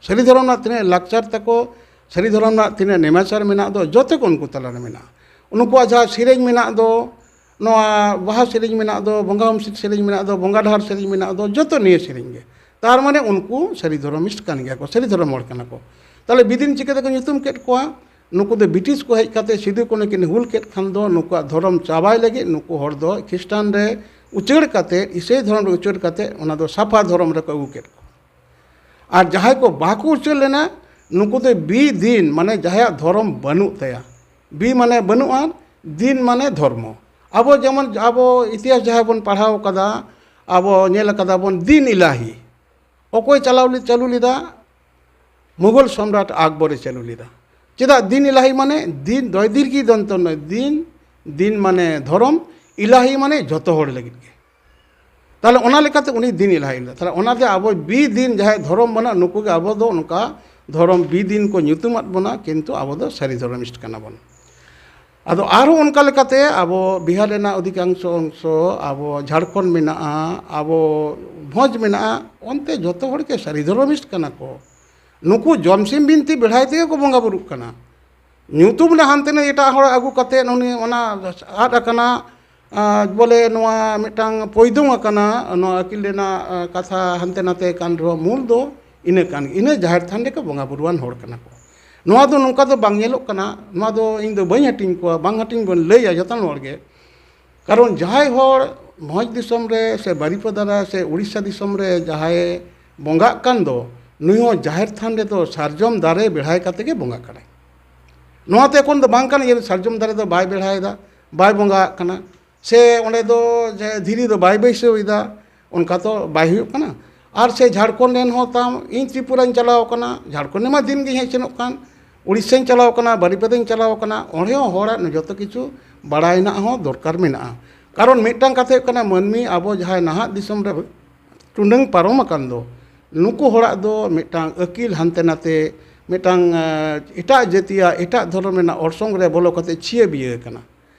ᱥᱟᱹᱨᱤ ᱫᱷᱚᱨᱚᱢ ᱨᱮᱱᱟᱜ ᱛᱤᱱᱟᱹᱜ ᱞᱟᱠᱪᱟᱨ ᱛᱟᱠᱚ, ᱥᱟᱹᱨᱤ ᱫᱷᱚᱨᱚᱢ ᱨᱮᱱᱟᱜ ᱛᱤᱱᱟᱹᱜ ᱱᱮᱢᱟᱪᱟᱨ ᱢᱮᱱᱟᱜ ᱫᱚ, ᱡᱚᱛᱚ ᱠᱚ ᱩᱱᱠᱩ ᱛᱟᱞᱟᱨᱮ ᱢᱮᱱᱟᱜᱼᱟ᱾ ᱩᱱᱠᱩᱣᱟᱜ ᱡᱟᱦᱟᱸ ᱥᱮᱨᱮᱧ ᱢᱮᱱᱟᱜ ᱫᱚ, ᱱᱚᱣᱟ ᱵᱟᱦᱟ ᱥᱮᱨᱮᱧ ᱢᱮᱱᱟᱜ ᱫᱚ, ᱵᱚᱸᱜᱟ ᱦᱚᱢᱥᱤᱫ ᱥᱮᱨᱮᱧ ᱢᱮᱱᱟᱜ ᱫᱚ, ᱵᱚᱸᱜᱟ ᱰᱟᱦᱟᱨ ᱥᱮᱨᱮᱧ ᱢᱮᱱᱟᱜ ᱫᱚ, ᱡᱚᱛᱚ ᱱᱤᱭᱟᱹ ᱥᱮᱨᱮᱧ ᱜᱮ᱾ ᱛᱟᱨ ᱢᱟᱱᱮ ᱩᱱᱠᱩ ᱥᱟᱹᱨᱤ ᱫᱷᱚᱨᱚᱢᱤᱥᱴ ᱠᱟᱱ ᱜᱮᱭᱟ ᱠᱚ, ᱥᱟᱹᱨᱤ ᱫᱷᱚᱨᱚᱢ ᱦᱚᱲ ᱠᱟᱱᱟ ᱠᱚ᱾ ᱛᱟᱦᱞᱮ ᱵᱤᱫᱤᱱ ᱪᱤᱠᱟᱹ ᱛᱮᱠᱚ ᱧᱩᱛᱩᱢ ᱠᱮᱫ ᱠᱚᱣᱟ? ᱱᱩᱠᱩ ᱫᱚ ᱵᱨᱤᱴᱤᱥ ᱠᱚ ᱦᱮᱡ ᱠᱟᱛᱮ ᱥᱤᱫᱩ ᱠᱟᱹᱱᱦᱩ ᱠᱤᱱ ᱦᱩᱞ ᱠᱮᱫ ᱠᱷᱟᱱ ᱫᱚ ᱱᱩᱠᱩᱣᱟᱜ ᱫᱷᱚᱨᱚᱢ ᱪᱟᱵᱟᱭ ᱞᱟᱹᱜᱤᱫ ᱱᱩᱠᱩ ᱦᱚᱲ ᱫᱚ ᱠᱷᱨᱤᱥᱴᱟᱱ ᱨᱮ ᱩᱪᱟᱹᱲ ᱠᱟᱛᱮ, ᱤᱥᱟᱹᱭ ᱫᱷᱚᱨᱚᱢ ᱨᱮ ᱩᱪᱟᱹᱲ ᱠᱟᱛᱮ ᱚᱱᱟ ᱫᱚ ᱥᱟᱯᱷᱟ ᱫᱷᱚᱨᱚᱢ ᱨᱮᱠᱚ ᱟᱹᱜᱩ ᱠᱮᱫ ᱠᱚᱣᱟ᱾ ᱟᱨ ᱡᱟᱦᱟᱸᱭ ᱠᱚ ᱵᱟᱠᱚ ᱩᱪᱟᱹᱲ ᱞᱮᱱᱟ, ᱱᱩᱠᱩ ᱫᱚ ᱵᱤ ᱫᱤᱱ, ᱢᱟᱱᱮ ᱡᱟᱦᱟᱸᱭᱟᱜ ᱫᱷᱚᱨᱚᱢ ᱵᱟᱹᱱᱩᱜ ᱛᱟᱭᱟ, ᱵᱤ ᱢᱟᱱᱮ ᱵᱟᱹᱱᱩᱜᱼᱟ, ᱫᱤᱱ ᱢᱟᱱᱮ ᱫᱷᱚᱨᱢᱚ᱾ ᱟᱵᱚ ᱡᱮᱢᱚᱱ ᱟᱵᱚ ᱤᱛᱤᱦᱟᱥ ᱡᱟᱦᱟᱸ ᱵᱚᱱ ᱯᱟᱲᱦᱟᱣ ᱠᱟᱫᱟ, ᱟᱵᱚ ᱧᱮᱞ ᱟᱠᱟᱫᱟ ᱵᱚᱱ ᱫᱤᱱ ᱤᱞᱟᱦᱤ᱾ ᱚᱠᱚᱭ ᱪᱟᱞᱟᱣ ᱞᱮ-, ᱪᱟᱹᱞᱩ ᱞᱮᱫᱟ? ᱢᱩᱜᱚᱞ ᱥᱚᱢᱨᱟᱴ ᱟᱠᱵᱚᱨᱮ ᱪᱟᱹᱞᱩ ᱞᱮᱫᱟ᱾ ᱪᱮᱫᱟᱜ ᱫᱤᱱ ᱤᱞᱟᱦᱤ ᱢᱟᱱᱮ ᱫᱤᱱ ᱫᱚᱭᱫᱤᱨᱜᱤ ᱫᱚᱱᱛᱚ ᱱᱚᱭ, ᱫᱤᱱ, ᱫᱤᱱ ᱢᱟᱱᱮ ᱫᱷᱚᱨᱚᱢ, ᱤᱞᱟᱦᱤ ᱢᱟᱱᱮ ᱡᱷᱚᱛᱚ ᱦᱚᱲ ᱞᱟᱹᱜᱤᱫ ᱜᱮ᱾ ᱛᱟᱦᱚᱞᱮ ᱚᱱᱟ ᱞᱮᱠᱟᱛᱮ ᱩᱱᱤ ᱫᱤᱱ ᱤᱞᱟᱦᱤ ᱞᱮᱫᱟ᱾ ᱛᱟᱦᱚᱞᱮ ᱚᱱᱟᱛᱮ ᱟᱵᱚ ᱵᱤ ᱫᱤᱱ ᱡᱟᱦᱟᱸᱭ ᱫᱷᱚᱨᱚᱢ ᱵᱟᱹᱱᱩᱜ, ᱱᱩᱠᱩ ᱜᱮ ᱟᱵᱚ ᱫᱚ ᱚᱱᱠᱟ ᱫᱷᱚᱨᱚᱢ ᱵᱤ ᱫᱤᱱ ᱠᱚ ᱧᱩᱛᱩᱢᱟᱫ ᱵᱚᱱᱟ, ᱠᱤᱱᱛᱩ ᱟᱵᱚ ᱫᱚ ᱥᱟᱹᱨᱤ ᱫᱷᱚᱨᱚᱢᱤᱥᱴ ᱠᱟᱱᱟ ᱵᱚᱱ᱾ ᱟᱫᱚ ᱟᱨᱦᱚᱸ ᱚᱱᱠᱟ ᱞᱮᱠᱟᱛᱮ ᱟᱵᱚ ᱵᱤᱦᱟᱨ ᱨᱮᱱᱟᱜ ᱚᱫᱷᱤᱠᱟᱝᱥᱚ ᱚᱝᱥᱚ, ᱟᱵᱚ ᱡᱷᱟᱲᱠᱷᱚᱸᱰ ᱢᱮᱱᱟᱜᱼᱟ, ᱟᱵᱚ ᱵᱷᱚᱸᱡᱽ ᱢᱮᱱᱟᱜᱼᱟ, ᱚᱱᱛᱮ ᱡᱷᱚᱛᱚ ᱦᱚᱲ ᱜᱮ ᱥᱟᱹᱨᱤ ᱫᱷᱚᱨᱚᱢᱤᱥᱴ ᱠᱟᱱᱟ ᱠᱚ᱾ ᱱᱩᱠᱩ ᱡᱚᱢᱥᱤᱢ ᱵᱤᱱᱛᱤ ᱵᱮᱲᱦᱟᱭ ᱛᱮᱜᱮ ᱠᱚ ᱵᱚᱸᱜᱟ ᱵᱩᱨᱩᱜ ᱠᱟᱱᱟ᱾ ᱧᱩᱛᱩᱢ ᱨᱮ ᱦᱟᱱᱛᱮ ᱱᱟᱛᱮ ᱮᱴᱟᱜ ᱦᱚᱲ ᱟᱹᱜᱩ ᱠᱟᱛᱮ ᱩᱱᱤ ᱚᱱᱟ ᱟᱫ ᱟᱠᱟᱱᱟ, ᱟᱸ, ᱵᱚᱞᱮ ᱱᱚᱣᱟ ᱢᱤᱫᱴᱟᱝ ᱯᱚᱭᱫᱚᱝ ᱟᱠᱟᱱᱟ, ᱱᱚᱣᱟ ᱟᱹᱠᱤᱞ ᱨᱮᱱᱟᱜ, ᱟᱸ, ᱠᱟᱛᱷᱟ ᱦᱟᱱᱛᱮ ᱱᱟᱛᱮ ᱠᱟᱱ ᱨᱮᱦᱚᱸ ᱢᱩᱞ ᱫᱚ ᱤᱱᱟᱹ ᱠᱟᱱ, ᱤᱱᱟᱹ ᱡᱟᱦᱮᱨ ᱛᱷᱟᱱ ᱨᱮᱠᱚ ᱵᱚᱸᱜᱟ ᱵᱩᱨᱩᱣᱟᱱ ᱦᱚᱲ ᱠᱟᱱᱟ ᱠᱚ᱾ ᱱᱚᱣᱟ ᱫᱚ ᱱᱚᱝᱠᱟ ᱫᱚ ᱵᱟᱝ ᱧᱮᱞᱚᱜ ᱠᱟᱱᱟ, ᱱᱚᱣᱟ ᱫᱚ ᱤᱧ ᱫᱚ ᱵᱟᱹᱧ ᱦᱟᱹᱴᱤᱧ ᱠᱚᱣᱟ, ᱵᱟᱝ ᱦᱟᱹᱴᱤᱧ ᱵᱚᱱ ᱞᱟᱹᱭᱟ ᱡᱚᱛᱚᱱ ᱦᱚᱲ ᱜᱮ᱾ ᱠᱟᱨᱚᱱ ᱡᱟᱦᱟᱸᱭ ᱦᱚᱲ ᱵᱷᱚᱸᱡᱽ ᱫᱤᱥᱚᱢ ᱨᱮ ᱥᱮ ᱵᱟᱨᱤᱯᱟᱫᱟ ᱨᱮ ᱥᱮ ᱩᱲᱤᱥᱥᱟ ᱫᱤᱥᱚᱢ ᱨᱮ ᱡᱟᱦᱟᱸᱭ ᱵᱚᱸᱜᱟᱜ ᱠᱟᱱ ᱫᱚ, ᱱᱩᱭ ᱦᱚᱸ ᱡᱟᱦᱮᱨ ᱛᱷᱟᱱ ᱨᱮᱫᱚ ᱥᱟᱨᱡᱚᱢ ᱫᱟᱨᱮ ᱵᱮᱲᱦᱟᱭ ᱠᱟᱛᱮ ᱜᱮ ᱵᱚᱸᱜᱟᱜ ᱠᱟᱱᱟᱭ᱾ ᱱᱚᱣᱟ ᱛᱮ ᱮᱠᱷᱚᱱ ᱫᱚ ᱵᱟᱝ ᱠᱟᱱᱟ ᱡᱮ ᱥᱟᱨᱡᱚᱢ ᱫᱟᱨᱮ ᱫᱚ ᱵᱟᱭ ᱵᱮᱲᱦᱟᱭᱮᱫᱟ, ᱵᱟᱭ ᱵᱚᱸᱜᱟᱜ ᱠᱟᱱᱟ, ᱥᱮ ᱚᱸᱰᱮ ᱫᱚ ᱡᱮ ᱫᱷᱤᱨᱤ ᱫᱚ ᱵᱟᱭ ᱵᱟᱹᱭᱥᱟᱹᱣ ᱮᱫᱟ, ᱚᱱᱠᱟ ᱛᱚ ᱵᱟᱭ ᱦᱩᱭᱩᱜ ᱠᱟᱱᱟ᱾ ᱟᱨ ᱥᱮ ᱡᱷᱟᱲᱠᱷᱚᱸᱰ ᱨᱮᱱ ᱦᱚᱸ ᱛᱟᱢ, ᱤᱧ ᱛᱨᱤᱯᱩᱨᱟᱧ ᱪᱟᱞᱟᱣ ᱟᱠᱟᱱᱟ, ᱡᱷᱟᱲᱠᱷᱚᱸᱰ ᱨᱮᱢᱟ ᱫᱤᱱ ᱜᱮ ᱦᱮᱡ ᱥᱮᱱᱚᱜ ᱠᱟᱱ, ᱩᱲᱤᱥᱥᱟᱧ ᱪᱟᱞᱟᱣ ᱟᱠᱟᱱᱟ, ᱵᱟᱨᱤᱯᱟᱫᱟᱧ ᱪᱟᱞᱟᱣ ᱟᱠᱟᱱᱟ, ᱚᱸᱰᱮ ᱦᱚᱸ ᱦᱚᱲᱟᱜ ᱡᱚᱛᱚ ᱠᱤᱪᱷᱩ ᱵᱟᱲᱟᱭ ᱨᱮᱱᱟᱜ ᱦᱚᱸ ᱫᱚᱨᱠᱟᱨ ᱢᱮᱱᱟᱜᱼᱟ᱾ ᱠᱟᱨᱚᱱ ᱢᱤᱫᱴᱟᱝ ᱠᱟᱛᱷᱟ ᱦᱩᱭᱩᱜ ᱠᱟᱱᱟ, ᱢᱟᱹᱱᱢᱤ ᱟᱵᱚ ᱡᱟᱦᱟᱸᱭ ᱱᱟᱦᱟᱜ ᱫᱤᱥᱚᱢ ᱨᱮ ᱴᱩᱰᱟᱹᱝ ᱯᱟᱨᱚᱢ ᱟᱠᱟᱱ ᱫᱚ, ᱱᱩᱠᱩ ᱦᱚᱲᱟᱜ ᱫᱚ ᱢᱤᱫᱴᱟᱝ ᱟᱹᱠᱤᱞ ᱦᱟᱱᱛᱮ ᱱᱟᱛᱮ, ᱢᱤᱫᱴᱟᱝ, ᱮᱸ, ᱮᱴᱟᱜ ᱡᱟᱹᱛᱤᱭᱟᱜ, ᱮᱴᱟᱜ ᱫᱷᱚᱨᱚᱢ ᱨᱮᱱᱟᱜ ᱚᱨᱥᱚᱝ ᱨᱮ ᱵᱚᱞᱚ ᱠᱟᱛᱮ ᱪᱷᱤᱭᱟᱹ ᱵᱤᱭᱟᱹ ᱟᱠᱟᱱᱟ᱾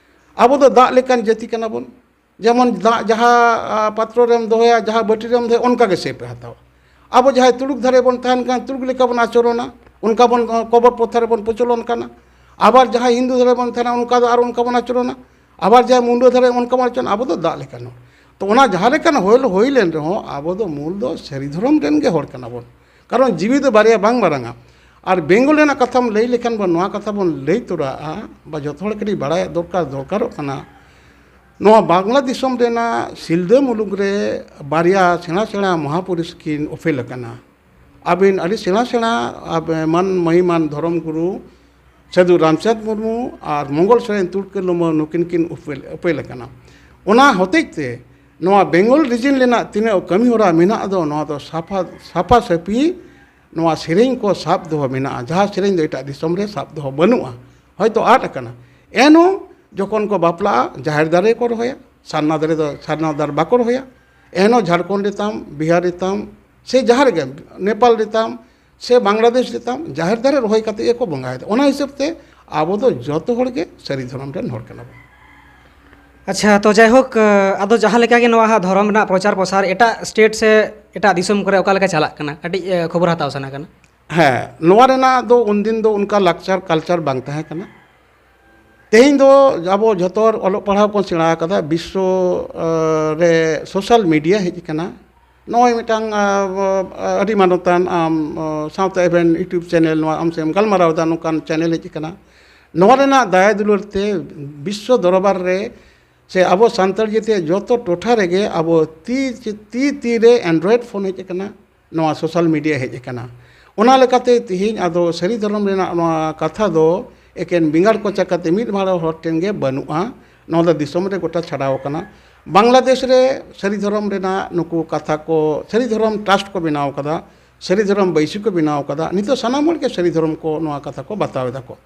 ᱟᱵᱚ ᱫᱚ ᱫᱟᱜ ᱞᱮᱠᱟᱱ ᱡᱟᱹᱛᱤ ᱠᱟᱱᱟ ᱵᱚᱱ᱾ ᱡᱮᱢᱚᱱ ᱫᱟᱜ ᱡᱟᱦᱟᱸ, ᱟ, ᱯᱟᱛᱨᱚ ᱨᱮᱢ ᱫᱚᱦᱚᱭᱟ, ᱡᱟᱦᱟᱸ ᱵᱟᱹᱴᱤ ᱨᱮᱢ ᱫᱚᱦᱚᱭᱟ, ᱚᱱᱠᱟ ᱜᱮ ᱥᱮᱯ ᱮ ᱦᱟᱛᱟᱣᱟ᱾ ᱟᱵᱚ ᱡᱟᱦᱟᱸᱭ ᱛᱩᱲᱩᱠ ᱫᱷᱟᱨᱮ ᱵᱚᱱ ᱛᱟᱦᱮᱱ ᱠᱟᱱ, ᱛᱩᱲᱩᱠ ᱞᱮᱠᱟ ᱵᱚᱱ ᱟᱪᱚᱨᱚᱱᱟ, ᱚᱱᱠᱟ ᱵᱚᱱ, ᱟ, ᱠᱚᱵᱚᱨ ᱯᱚᱛᱷᱟ ᱨᱮᱵᱚᱱ ᱯᱨᱚᱪᱚᱞᱚᱱ ᱠᱟᱱᱟ᱾ ᱟᱵᱟᱨ ᱡᱟᱦᱟᱸᱭ ᱦᱤᱱᱫᱩ ᱫᱷᱟᱨᱮ ᱵᱚᱱ ᱛᱟᱦᱮᱱᱟ, ᱚᱱᱠᱟ ᱫᱚ ᱟᱨ ᱚᱱᱠᱟ ᱵᱚᱱ ᱟᱪᱚᱨᱚᱱᱟ᱾ ᱟᱵᱟᱨ ᱡᱟᱦᱟᱸᱭ ᱢᱩᱱᱰᱟᱹ ᱫᱷᱟᱨᱮ, ᱚᱱᱠᱟ ᱵᱚᱱ ᱟᱪᱚᱨᱚᱱᱟ᱾ ᱟᱵᱚ ᱫᱚ ᱫᱟᱜ ᱞᱮᱠᱟᱱ ᱦᱚᱲ᱾ ᱛᱚ ᱚᱱᱟ ᱡᱟᱦᱟᱸ ᱞᱮᱠᱟᱱ ᱦᱩᱭ, ᱦᱩᱭ ᱞᱮᱱ ᱨᱮᱦᱚᱸ, ᱟᱵᱚ ᱫᱚ ᱢᱩᱞ ᱫᱚ ᱥᱟᱹᱨᱤ ᱫᱷᱚᱨᱚᱢ ᱨᱮᱱ ᱜᱮ ᱦᱚᱲ ᱠᱟᱱᱟ ᱵᱚᱱ᱾ ᱠᱟᱨᱚᱱ ᱡᱤᱣᱤ ᱫᱚ ᱵᱟᱨᱭᱟ ᱵᱟᱝ ᱢᱟᱨᱟᱝᱟ᱾ ᱟᱨ ᱵᱮᱝᱜᱚᱞ ᱨᱮᱱᱟᱜ ᱠᱟᱛᱷᱟᱢ ᱞᱟᱹᱭ ᱞᱮᱠᱷᱟᱱ ᱵᱚᱱ, ᱱᱚᱣᱟ ᱠᱟᱛᱷᱟ ᱵᱚᱱ ᱞᱟᱹᱭ ᱛᱚᱨᱟᱜᱼᱟ, ᱵᱟ ᱡᱚᱛᱚ ᱦᱚᱲ ᱠᱟᱹᱴᱤᱡ ᱵᱟᱲᱟᱭ ᱫᱚᱨᱠᱟᱨ, ᱫᱚᱨᱠᱟᱨᱚᱜ ᱠᱟᱱᱟ᱾ ᱱᱚᱣᱟ ᱵᱟᱝᱞᱟ ᱫᱤᱥᱚᱢ ᱨᱮᱱᱟᱜ ᱥᱤᱞᱫᱟᱹ ᱢᱩᱞᱩᱠ ᱨᱮ ᱵᱟᱨᱭᱟ ᱥᱮᱬᱟ ᱥᱮᱬᱟ ᱢᱚᱦᱟᱯᱩᱨᱩᱥ ᱠᱤᱱ ᱩᱯᱮᱞ ᱟᱠᱟᱱᱟ᱾ ᱟᱹᱵᱤᱱ ᱟᱹᱰᱤ ᱥᱮᱬᱟ ᱥᱮᱬᱟ ᱟᱵ-, ᱢᱟᱱ ᱢᱟᱹᱦᱤᱢᱟᱱ ᱫᱷᱚᱨᱚᱢ ᱜᱩᱨᱩ ᱥᱟᱹᱫᱷᱩ ᱨᱟᱢᱪᱟᱸᱫᱽ ᱢᱩᱨᱢᱩ ᱟᱨ ᱢᱚᱝᱜᱚᱞ ᱥᱚᱨᱮᱱ ᱛᱩᱲᱠᱟᱹ ᱞᱩᱢᱟᱹ ᱱᱩᱠᱤᱱ ᱠᱤᱱ ᱩᱯᱮᱞ, ᱩᱯᱮᱞ ᱟᱠᱟᱱᱟ᱾ ᱚᱱᱟ ᱦᱚᱛᱮᱡ ᱛᱮ ᱱᱚᱣᱟ ᱵᱮᱝᱜᱚᱞ ᱨᱤᱡᱤᱱ ᱨᱮᱱᱟᱜ ᱛᱤᱱᱟᱹᱜ ᱠᱟᱹᱢᱤ ᱦᱚᱨᱟ ᱢᱮᱱᱟᱜ ᱫᱚ, ᱱᱚᱣᱟ ᱫᱚ ᱥᱟᱯᱷᱟ ᱥᱟᱯᱷᱟ ᱥᱟᱹᱯᱷᱤ ᱱᱚᱣᱟ ᱥᱮᱨᱮᱧ ᱠᱚ ᱥᱟᱵ ᱫᱚᱦᱚ ᱢᱮᱱᱟᱜᱼᱟ, ᱡᱟᱦᱟᱸ ᱥᱮᱨᱮᱧ ᱫᱚ ᱮᱴᱟᱜ ᱫᱤᱥᱚᱢ ᱨᱮ ᱥᱟᱵ ᱫᱚᱦᱚ ᱵᱟᱹᱱᱩᱜᱼᱟ, ᱦᱚᱭᱛᱳ ᱟᱫ ᱟᱠᱟᱱᱟ᱾ ᱮᱱᱦᱚᱸ ᱡᱚᱠᱷᱚᱱ ᱠᱚ ᱵᱟᱯᱞᱟᱜᱼᱟ, ᱡᱟᱦᱮᱨ ᱫᱟᱨᱮ ᱠᱚ ᱨᱚᱦᱚᱭᱟ, ᱥᱟᱨᱱᱟ ᱫᱟᱨᱮ ᱫᱚ ᱥᱟᱨᱱᱟ ᱫᱟᱨᱮ ᱵᱟᱠᱚ ᱨᱚᱦᱚᱭᱟ᱾ ᱮᱱᱦᱚᱸ ᱡᱷᱟᱲᱠᱷᱚᱸᱰ ᱨᱮ ᱛᱟᱢ, ᱵᱤᱦᱟᱨ ᱨᱮ ᱛᱟᱢ, ᱥᱮ ᱡᱟᱦᱟᱸ ᱨᱮᱜᱮ, ᱱᱮᱯᱟᱞ ᱨᱮ ᱛᱟᱢ, ᱥᱮ ᱵᱟᱝᱞᱟᱫᱮᱥ ᱨᱮ ᱛᱟᱢ, ᱡᱟᱦᱮᱨ ᱫᱟᱨᱮ ᱨᱚᱦᱚᱭ ᱠᱟᱛᱮ ᱜᱮᱠᱚ ᱵᱚᱸᱜᱟᱭᱮᱫᱟ᱾ ᱚᱱᱟ ᱦᱤᱥᱟᱹᱵ ᱛᱮ ᱟᱵᱚ ᱫᱚ ᱡᱚᱛᱚ ᱦᱚᱲ ᱜᱮ ᱥᱟᱹᱨᱤ ᱫᱷᱚᱨᱚᱢ ᱨᱮᱱ ᱦᱚᱲ ᱠᱟᱱᱟ ᱵᱚᱱ᱾ ᱟᱪᱪᱷᱟ, ᱛᱚ ᱡᱟᱭᱦᱳᱠ, ᱟᱫᱚ ᱡᱟᱦᱟᱸ ᱞᱮᱠᱟ ᱜᱮ ᱱᱚᱣᱟ ᱦᱟᱸᱜ ᱫᱷᱚᱨᱚᱢ ᱨᱮᱱᱟᱜ ᱯᱨᱚᱪᱟᱨ ᱯᱨᱚᱥᱟᱨ ᱮᱴᱟᱜ ᱥᱴᱮᱴ ᱥᱮ ᱮᱴᱟᱜ ᱫᱤᱥᱚᱢ ᱠᱚᱨᱮ ᱚᱠᱟ ᱞᱮᱠᱟ ᱪᱟᱞᱟᱜ ᱠᱟᱱᱟ, ᱠᱟᱹᱴᱤᱡ ᱮ, ᱠᱷᱚᱵᱚᱨ ᱦᱟᱛᱟᱣ ᱥᱟᱱᱟ ᱠᱟᱱᱟ᱾ ᱦᱮᱸ, ᱱᱚᱣᱟ ᱨᱮᱱᱟᱜ ᱫᱚ ᱩᱱᱫᱤᱱ ᱫᱚ ᱚᱱᱠᱟ ᱞᱟᱠᱪᱟᱨ ᱠᱟᱞᱪᱟᱨ ᱵᱟᱝ ᱛᱟᱦᱮᱸ ᱠᱟᱱᱟ᱾ ᱛᱮᱦᱮᱧ ᱫᱚ ᱟᱵᱚ ᱡᱷᱚᱛᱚ ᱦᱚᱲ ᱚᱞᱚᱜ ᱯᱟᱲᱦᱟᱣ ᱵᱚᱱ ᱥᱮᱬᱟ ᱟᱠᱟᱫᱟ, ᱵᱤᱥᱥᱚ ᱨᱮ ᱥᱳᱥᱟᱞ ᱢᱤᱰᱤᱭᱟ ᱦᱮᱡ ᱟᱠᱟᱱᱟ᱾ ᱱᱚᱜᱼᱚᱭ ᱢᱤᱫᱴᱟᱝ ᱟᱹᱰᱤ ᱢᱟᱱᱚᱛᱟᱱ ᱟᱢ ᱥᱟᱶᱛᱟ ᱮᱵᱷᱮᱱ ᱭᱩᱴᱩᱵᱽ ᱪᱮᱱᱮᱞ, ᱱᱚᱣᱟ ᱟᱢ ᱥᱮᱢ ᱜᱟᱞᱢᱟᱨᱟᱣ ᱮᱫᱟ, ᱱᱚᱝᱠᱟᱱ ᱪᱮᱱᱮᱞ ᱦᱮᱡ ᱟᱠᱟᱱᱟ᱾ ᱱᱚᱣᱟ ᱨᱮᱱᱟᱜ ᱫᱟᱭᱟ ᱫᱩᱞᱟᱹᱲ ᱛᱮ ᱵᱤᱥᱥᱚ ᱫᱚᱨᱵᱟᱨ ᱨᱮ ᱥᱮ ᱟᱵᱚ ᱥᱟᱱᱛᱟᱲ ᱡᱟᱹᱛᱤᱭᱟᱜ ᱡᱚᱛᱚ ᱴᱚᱴᱷᱟ ᱨᱮᱜᱮ ᱟᱵᱚ ᱛᱤ ᱛᱤ ᱛᱤᱨᱮ ᱮᱱᱰᱨᱚᱭᱮᱰ ᱯᱷᱳᱱ ᱦᱮᱡ ᱟᱠᱟᱱᱟ, ᱱᱚᱣᱟ ᱥᱳᱥᱟᱞ ᱢᱤᱰᱤᱭᱟ ᱦᱮᱡ ᱟᱠᱟᱱᱟ᱾ ᱚᱱᱟ ᱞᱮᱠᱟᱛᱮ ᱛᱮᱦᱮᱧ ᱟᱫᱚ ᱥᱟᱹᱨᱤ ᱫᱷᱚᱨᱚᱢ ᱨᱮᱱᱟᱜ ᱱᱚᱣᱟ ᱠᱟᱛᱷᱟ ᱫᱚ ᱮᱠᱮᱱ ᱵᱮᱸᱜᱟᱲ ᱠᱚᱪᱟ ᱠᱟᱛᱮ ᱢᱤᱫ ᱵᱷᱟᱲᱟ ᱦᱚᱲ ᱴᱷᱮᱱ ᱜᱮ ᱵᱟᱹᱱᱩᱜᱼᱟ᱾ ᱱᱚᱣᱟ ᱫᱚ ᱫᱤᱥᱚᱢ ᱨᱮ ᱜᱚᱴᱟ ᱪᱷᱟᱰᱟᱣ ᱟᱠᱟᱱᱟ᱾ ᱵᱟᱝᱞᱟᱫᱮᱥ ᱨᱮ ᱥᱟᱹᱨᱤ ᱫᱷᱚᱨᱚᱢ ᱨᱮᱱᱟᱜ ᱱᱩᱠᱩ ᱠᱟᱛᱷᱟ ᱠᱚ, ᱥᱟᱹᱨᱤ ᱫᱷᱚᱨᱚᱢ ᱴᱨᱟᱥᱴ ᱠᱚ ᱵᱮᱱᱟᱣ ᱠᱟᱫᱟ, ᱥᱟᱹᱨᱤ ᱫᱷᱚᱨᱚᱢ ᱵᱟᱹᱭᱥᱤ ᱠᱚ ᱵᱮᱱᱟᱣ ᱠᱟᱫᱟ᱾ ᱱᱤᱛᱚᱜ ᱥᱟᱱᱟᱢ ᱦᱚᱲ ᱜᱮ ᱥᱟᱹᱨᱤ ᱫᱷᱚᱨᱚᱢ ᱠᱚ, ᱱᱚᱣᱟ ᱠᱟᱛᱷᱟ ᱠᱚ ᱵᱟᱛᱟᱣ ᱮᱫᱟ ᱠᱚ᱾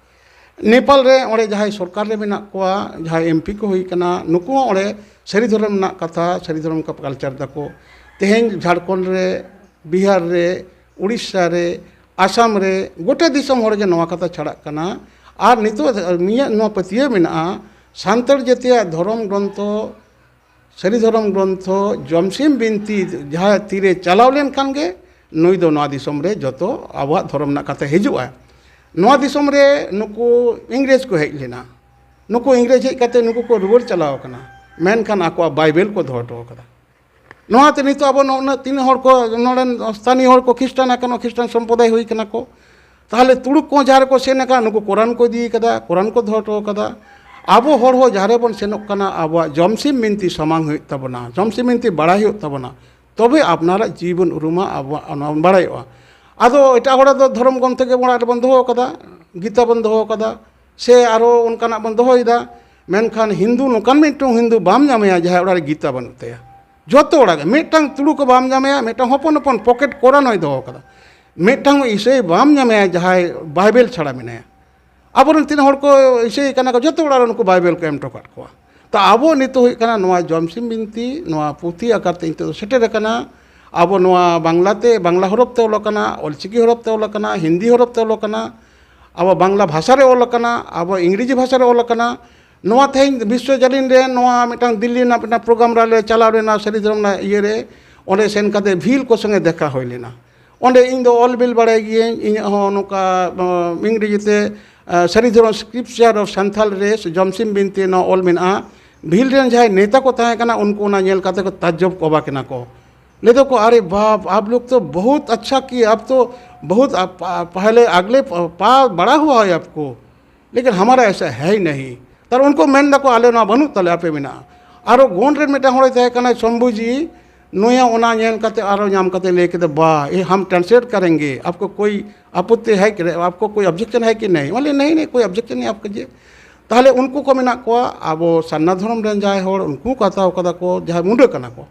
ᱱᱮᱯᱟᱞ ᱨᱮ ᱚᱸᱰᱮ ᱡᱟᱦᱟᱸᱭ ᱥᱚᱨᱠᱟᱨ ᱨᱮ ᱢᱮᱱᱟᱜ ᱠᱚᱣᱟ, ᱡᱟᱦᱟᱸᱭ ᱮᱢᱯᱤ ᱠᱚ ᱦᱩᱭ ᱠᱟᱱᱟ, ᱱᱩᱠᱩ ᱦᱚᱸ ᱚᱸᱰᱮ ᱥᱟᱹᱨᱤ ᱫᱷᱚᱨᱚᱢ ᱨᱮᱱᱟᱜ ᱠᱟᱛᱷᱟ, ᱥᱟᱹᱨᱤ ᱫᱷᱚᱨᱚᱢ ᱠᱚ ᱠᱟᱞᱪᱟᱨ ᱫᱟᱠᱚ᱾ ᱛᱮᱦᱮᱧ ᱡᱷᱟᱲᱠᱷᱚᱸᱰ ᱨᱮ, ᱵᱤᱦᱟᱨ ᱨᱮ, ᱩᱲᱤᱥᱥᱟ ᱨᱮ, ᱟᱥᱟᱢ ᱨᱮ, ᱜᱚᱴᱟ ᱫᱤᱥᱚᱢ ᱦᱚᱲ ᱜᱮ ᱱᱚᱣᱟ ᱠᱟᱛᱷᱟ ᱪᱷᱟᱲᱟᱜ ᱠᱟᱱᱟ᱾ ᱟᱨ ᱱᱤᱛᱚᱜ ᱤᱧᱟᱹᱜ ᱱᱚᱣᱟ ᱯᱟᱹᱛᱭᱟᱹᱣ ᱢᱮᱱᱟᱜᱼᱟ, ᱥᱟᱱᱛᱟᱲ ᱡᱟᱹᱛᱤᱭᱟᱜ ᱫᱷᱚᱨᱚᱢ ᱜᱨᱚᱱᱛᱷᱚ, ᱥᱟᱹᱨᱤ ᱫᱷᱚᱨᱚᱢ ᱜᱨᱚᱱᱛᱷᱚ ᱡᱚᱢᱥᱤᱢ ᱵᱤᱱᱛᱤ ᱡᱟᱦᱟᱸ ᱛᱤᱨᱮ ᱪᱟᱞᱟᱣ ᱞᱮᱱᱠᱷᱟᱱ ᱜᱮ ᱱᱩᱭ ᱫᱚ ᱱᱚᱣᱟ ᱫᱤᱥᱚᱢ ᱨᱮ ᱡᱚᱛᱚ ᱟᱵᱚᱣᱟᱜ ᱫᱷᱚᱨᱚᱢ ᱨᱮᱱᱟᱜ ᱠᱟᱛᱷᱟ ᱦᱤᱡᱩᱜᱼᱟ᱾ ᱱᱚᱣᱟ ᱫᱤᱥᱚᱢ ᱨᱮ ᱱᱩᱠᱩ ᱤᱝᱨᱮᱡᱽ ᱠᱚ ᱦᱮᱡ ᱞᱮᱱᱟ, ᱱᱩᱠᱩ ᱤᱝᱨᱮᱡᱽ ᱦᱮᱡ ᱠᱟᱛᱮ ᱱᱩᱠᱩ ᱠᱚ ᱨᱩᱣᱟᱹᱲ ᱪᱟᱞᱟᱣ ᱠᱟᱱᱟ, ᱢᱮᱱᱠᱷᱟᱱ ᱟᱠᱚᱣᱟᱜ ᱵᱟᱭᱵᱮᱞ ᱠᱚ ᱫᱚᱦᱚ ᱦᱚᱴᱚ ᱠᱟᱫᱟ᱾ ᱱᱚᱣᱟᱛᱮ ᱱᱤᱛᱚᱜ ᱟᱵᱚ ᱱᱚᱜᱼᱚ ᱩᱱᱟᱹᱜ ᱛᱤᱱᱟᱹᱜ ᱦᱚᱲ ᱠᱚ ᱱᱚᱰᱮᱱ ᱥᱛᱷᱟᱱᱤᱭᱚ ᱦᱚᱲ ᱠᱚ ᱠᱷᱨᱤᱥᱴᱟᱱ ᱟᱠᱟᱱᱟ, ᱠᱷᱨᱤᱥᱴᱟᱱ ᱥᱚᱢᱯᱨᱚᱫᱟᱭ ᱦᱩᱭ ᱠᱟᱱᱟ ᱠᱚ᱾ ᱛᱟᱦᱚᱞᱮ ᱛᱩᱲᱩᱠ ᱠᱚ ᱡᱟᱦᱟᱸ ᱨᱮᱠᱚ ᱥᱮᱱ ᱟᱠᱟᱱ, ᱱᱩᱠᱩ ᱠᱳᱨᱟᱱ ᱠᱚ ᱤᱫᱤ ᱠᱟᱫᱟ, ᱠᱳᱨᱟᱱ ᱠᱚ ᱫᱚᱦᱚ ᱦᱚᱴᱚ ᱠᱟᱫᱟ᱾ ᱟᱵᱚ ᱦᱚᱲ ᱦᱚᱸ ᱡᱟᱦᱟᱸ ᱨᱮᱵᱚᱱ ᱥᱮᱱᱚᱜ ᱠᱟᱱᱟ, ᱟᱵᱚᱣᱟᱜ ᱡᱚᱢᱥᱤᱢ ᱵᱤᱱᱛᱤ ᱥᱟᱢᱟᱝ ᱦᱩᱭᱩᱜ ᱛᱟᱵᱚᱱᱟ, ᱡᱚᱢᱥᱤᱢ ᱵᱤᱱᱛᱤ ᱵᱟᱲᱟᱭ ᱦᱩᱭᱩᱜ ᱛᱟᱵᱚᱱᱟ, ᱛᱚᱵᱮ ᱟᱯᱱᱟᱨᱟᱜ ᱡᱤᱣᱤ ᱵᱚᱱ ᱩᱨᱩᱢᱟ, ᱟᱵᱚᱣᱟᱜ ᱚᱱᱟ ᱵᱚᱱ ᱵᱟᱲᱟᱭᱚᱜᱼᱟ᱾ ᱟᱫᱚ ᱮᱴᱟᱜ ᱦᱚᱲᱟᱜ ᱫᱚ ᱫᱷᱚᱨᱚᱢ ᱜᱨᱚᱱᱛᱷᱚ ᱜᱮ ᱚᱲᱟᱜ ᱨᱮᱵᱚᱱ ᱫᱚᱦᱚ ᱠᱟᱫᱟ, ᱜᱤᱛᱟ ᱵᱚᱱ ᱫᱚᱦᱚ ᱠᱟᱫᱟ, ᱥᱮ ᱟᱨᱚ ᱚᱱᱠᱟᱱᱟᱜ ᱵᱚᱱ ᱫᱚᱦᱚᱭᱮᱫᱟ᱾ ᱢᱮᱱᱠᱷᱟᱱ ᱦᱤᱱᱫᱩ, ᱱᱚᱝᱠᱟᱱ ᱢᱤᱫᱴᱟᱝ ᱦᱤᱱᱫᱩ ᱵᱟᱢ ᱧᱟᱢᱮᱭᱟ ᱡᱟᱦᱟᱸᱭ ᱚᱲᱟᱜ ᱨᱮ ᱜᱤᱛᱟ ᱵᱟᱹᱱᱩᱜ ᱛᱟᱭᱟ᱾ ᱡᱚᱛᱚ ᱚᱲᱟᱜ ᱜᱮ ᱢᱤᱫᱴᱟᱝ ᱛᱩᱲᱩᱠ ᱦᱚᱸ ᱵᱟᱢ ᱧᱟᱢᱮᱭᱟ, ᱢᱤᱫᱴᱟᱝ ᱦᱚᱯᱚᱱ ᱦᱚᱯᱚᱱ ᱯᱚᱠᱮᱴ ᱠᱚᱨᱟᱱ ᱦᱚᱸᱭ ᱫᱚᱦᱚ ᱠᱟᱫᱟ᱾ ᱢᱤᱫᱴᱟᱝ ᱤᱥᱟᱹᱭ ᱵᱟᱢ ᱧᱟᱢᱮᱭᱟ ᱡᱟᱦᱟᱸᱭ ᱵᱟᱭᱵᱮᱞ ᱪᱷᱟᱲᱟ ᱢᱮᱱᱟᱭᱟ᱾ ᱟᱵᱚᱨᱮᱱ ᱛᱤᱱᱟᱹᱜ ᱦᱚᱲ ᱠᱚ ᱤᱥᱟᱹᱭ ᱠᱟᱱᱟ ᱠᱚ, ᱡᱚᱛᱚ ᱚᱲᱟᱜ ᱨᱮ ᱱᱩᱠᱩ ᱵᱟᱭᱵᱮᱞ ᱠᱚ ᱮᱢ ᱦᱚᱴᱚ ᱠᱟᱜ ᱠᱚᱣᱟ᱾ ᱛᱚ ᱟᱵᱚ ᱱᱤᱛᱚᱜ ᱦᱩᱭᱩᱜ ᱠᱟᱱᱟ ᱱᱚᱣᱟ ᱡᱚᱢᱥᱤᱢ ᱵᱤᱱᱛᱤ, ᱱᱚᱣᱟ ᱯᱩᱛᱷᱤ ᱟᱠᱟᱨ ᱛᱮ ᱱᱤᱛᱚᱜ ᱫᱚ ᱥᱮᱴᱮᱨ ᱟᱠᱟᱱᱟ᱾ ᱟᱵᱚ ᱱᱚᱣᱟ ᱵᱟᱝᱞᱟ ᱛᱮ, ᱵᱟᱝᱞᱟ ᱦᱚᱨᱚᱯ ᱛᱮ ᱚᱞ ᱟᱠᱟᱱᱟ, ᱚᱞᱪᱤᱠᱤ ᱦᱚᱨᱚᱯ ᱛᱮ ᱚᱞ ᱟᱠᱟᱱᱟ, ᱦᱤᱱᱫᱤ ᱦᱚᱨᱚᱯ ᱛᱮ ᱚᱞ ᱟᱠᱟᱱᱟ, ᱟᱵᱚ ᱵᱟᱝᱞᱟ ᱵᱷᱟᱥᱟ ᱨᱮ ᱚᱞ ᱟᱠᱟᱱᱟ, ᱟᱵᱚ ᱤᱝᱨᱮᱡᱤ ᱵᱷᱟᱥᱟ ᱨᱮ ᱚᱞ ᱟᱠᱟᱱᱟ᱾ ᱱᱚᱣᱟ ᱛᱮᱦᱮᱧ ᱵᱤᱥᱥᱚ ᱡᱟᱹᱨᱤᱱ ᱨᱮ ᱱᱚᱣᱟ ᱢᱤᱫᱴᱟᱝ ᱫᱤᱞᱞᱤ ᱨᱮᱱᱟᱜ ᱢᱤᱫᱴᱟᱝ ᱯᱨᱳᱜᱨᱟᱢ ᱨᱮ ᱟᱞᱮ ᱪᱟᱞᱟᱣ ᱞᱮᱱᱟ, ᱥᱟᱹᱨᱤ ᱫᱷᱚᱨᱚᱢ ᱨᱮᱱᱟᱜ ᱤᱭᱟᱹ ᱨᱮ, ᱚᱸᱰᱮ ᱥᱮᱱ ᱠᱟᱛᱮ ᱵᱷᱤᱞ ᱠᱚ ᱥᱚᱸᱜᱮ ᱫᱮᱠᱷᱟ ᱦᱩᱭ ᱞᱮᱱᱟ᱾ ᱚᱸᱰᱮ ᱤᱧ ᱫᱚ ᱚᱞ ᱵᱤᱞ ᱵᱟᱲᱟᱭ ᱜᱤᱭᱟᱹᱧ, ᱤᱧᱟᱹᱜ ᱦᱚᱸ ᱱᱚᱝᱠᱟ, ᱟᱸ, ᱤᱝᱨᱮᱡᱤ ᱛᱮ, ᱟᱸ, ᱥᱟᱹᱨᱤ ᱫᱷᱚᱨᱚᱢ Scripture of Santal Race, ᱡᱚᱢᱥᱤᱢ ᱵᱤᱱᱛᱤ ᱱᱚᱣᱟ ᱚᱞ ᱢᱮᱱᱟᱜᱼᱟ᱾ ᱵᱷᱤᱞ ᱨᱮᱱ ᱡᱟᱦᱟᱸᱭ ᱱᱮᱛᱟ ᱠᱚ ᱛᱟᱦᱮᱸ ᱠᱟᱱᱟ, ᱩᱱᱠᱩ ᱚᱱᱟ ᱧᱮᱞ ᱠᱟᱛᱮ ᱠᱚ ᱛᱟᱡᱡᱚᱵ ᱠᱚ ᱚᱵᱟᱠ ᱮᱱᱟ ᱠᱚ᱾ ᱞᱟᱹᱭ ᱫᱟᱠᱚ, "ᱟᱨᱮ ᱵᱟᱯ, ᱟᱯ ᱞᱳᱜ ᱛᱚ ᱵᱚᱦᱩᱛ ᱟᱪᱪᱷᱟ ᱠᱤᱭᱮ, ᱟᱯ ᱛᱚ ᱵᱚᱦᱩᱛ, ᱟ, ᱯᱟ-, ᱯᱟᱦᱞᱮ ᱟᱜᱞᱮ ᱯᱟ-, ᱯᱟ ᱵᱟᱲᱟ ᱦᱩᱣᱟ ᱦᱟᱭ ᱟᱯᱠᱳ, ᱞᱮᱠᱤᱱ ᱦᱟᱢᱟᱨᱟ ᱮᱥᱟ ᱦᱟᱭ ᱱᱟᱦᱤ᱾" ᱛᱟᱨ ᱩᱱᱠᱩ ᱢᱮᱱ ᱫᱟᱠᱚ, "ᱟᱞᱮ ᱱᱚᱣᱟ ᱵᱟᱹᱱᱩᱜ ᱛᱟᱞᱮ, ᱟᱯᱮ ᱢᱮᱱᱟᱜᱼᱟ᱾" ᱟᱨᱚ ᱜᱳᱱᱰ ᱨᱮᱱ ᱢᱤᱫᱴᱟᱝ ᱦᱚᱲᱮ ᱛᱟᱦᱮᱸ ᱠᱟᱱᱟ, ᱥᱚᱢᱵᱷᱩᱡᱤ, ᱱᱩᱭᱟᱜ ᱚᱱᱟ ᱧᱮᱞ ᱠᱟᱛᱮ ᱟᱨᱚ ᱧᱟᱢ ᱠᱟᱛᱮ ᱞᱟᱹᱭ ᱠᱮᱫᱟ, "ᱵᱟ, ᱮ ᱦᱟᱢ ᱴᱨᱟᱱᱥᱞᱮᱴ ᱠᱟᱨᱮᱝᱜᱮ, ᱟᱯᱠᱳ ᱠᱳᱭ ᱟᱯᱚᱛᱛᱤ ᱦᱟᱭ ᱠᱤ, ᱟᱯᱠᱳ ᱠᱳᱭ ᱚᱵᱡᱮᱠᱥᱚᱱ ᱦᱟᱭ ᱠᱤ ᱱᱟᱦᱤ?" ᱵᱚᱞᱮ, "ᱱᱟᱦᱤ, ᱱᱟᱦᱤ, ᱠᱳᱭ ᱚᱵᱡᱮᱠᱥᱚᱱ ᱱᱟᱦᱤ ᱟᱯᱠᱟ ᱡᱮ᱾" ᱛᱟᱦᱞᱮ ᱩᱱᱠᱩ ᱠᱚ ᱢᱮᱱᱟᱜ ᱠᱚᱣᱟ, ᱟᱵᱚ ᱥᱟᱨᱱᱟ ᱫᱷᱚᱨᱚᱢ ᱨᱮᱱ ᱡᱟᱦᱟᱸᱭ ᱦᱚᱲ, ᱩᱱᱠᱩ ᱠᱚ ᱦᱟᱛᱟᱣ ᱠᱟᱫᱟ ᱠᱚ, ᱡᱟᱦᱟᱸᱭ ᱢᱩᱰᱟᱹ ᱠᱟᱱᱟ ᱠᱚ᱾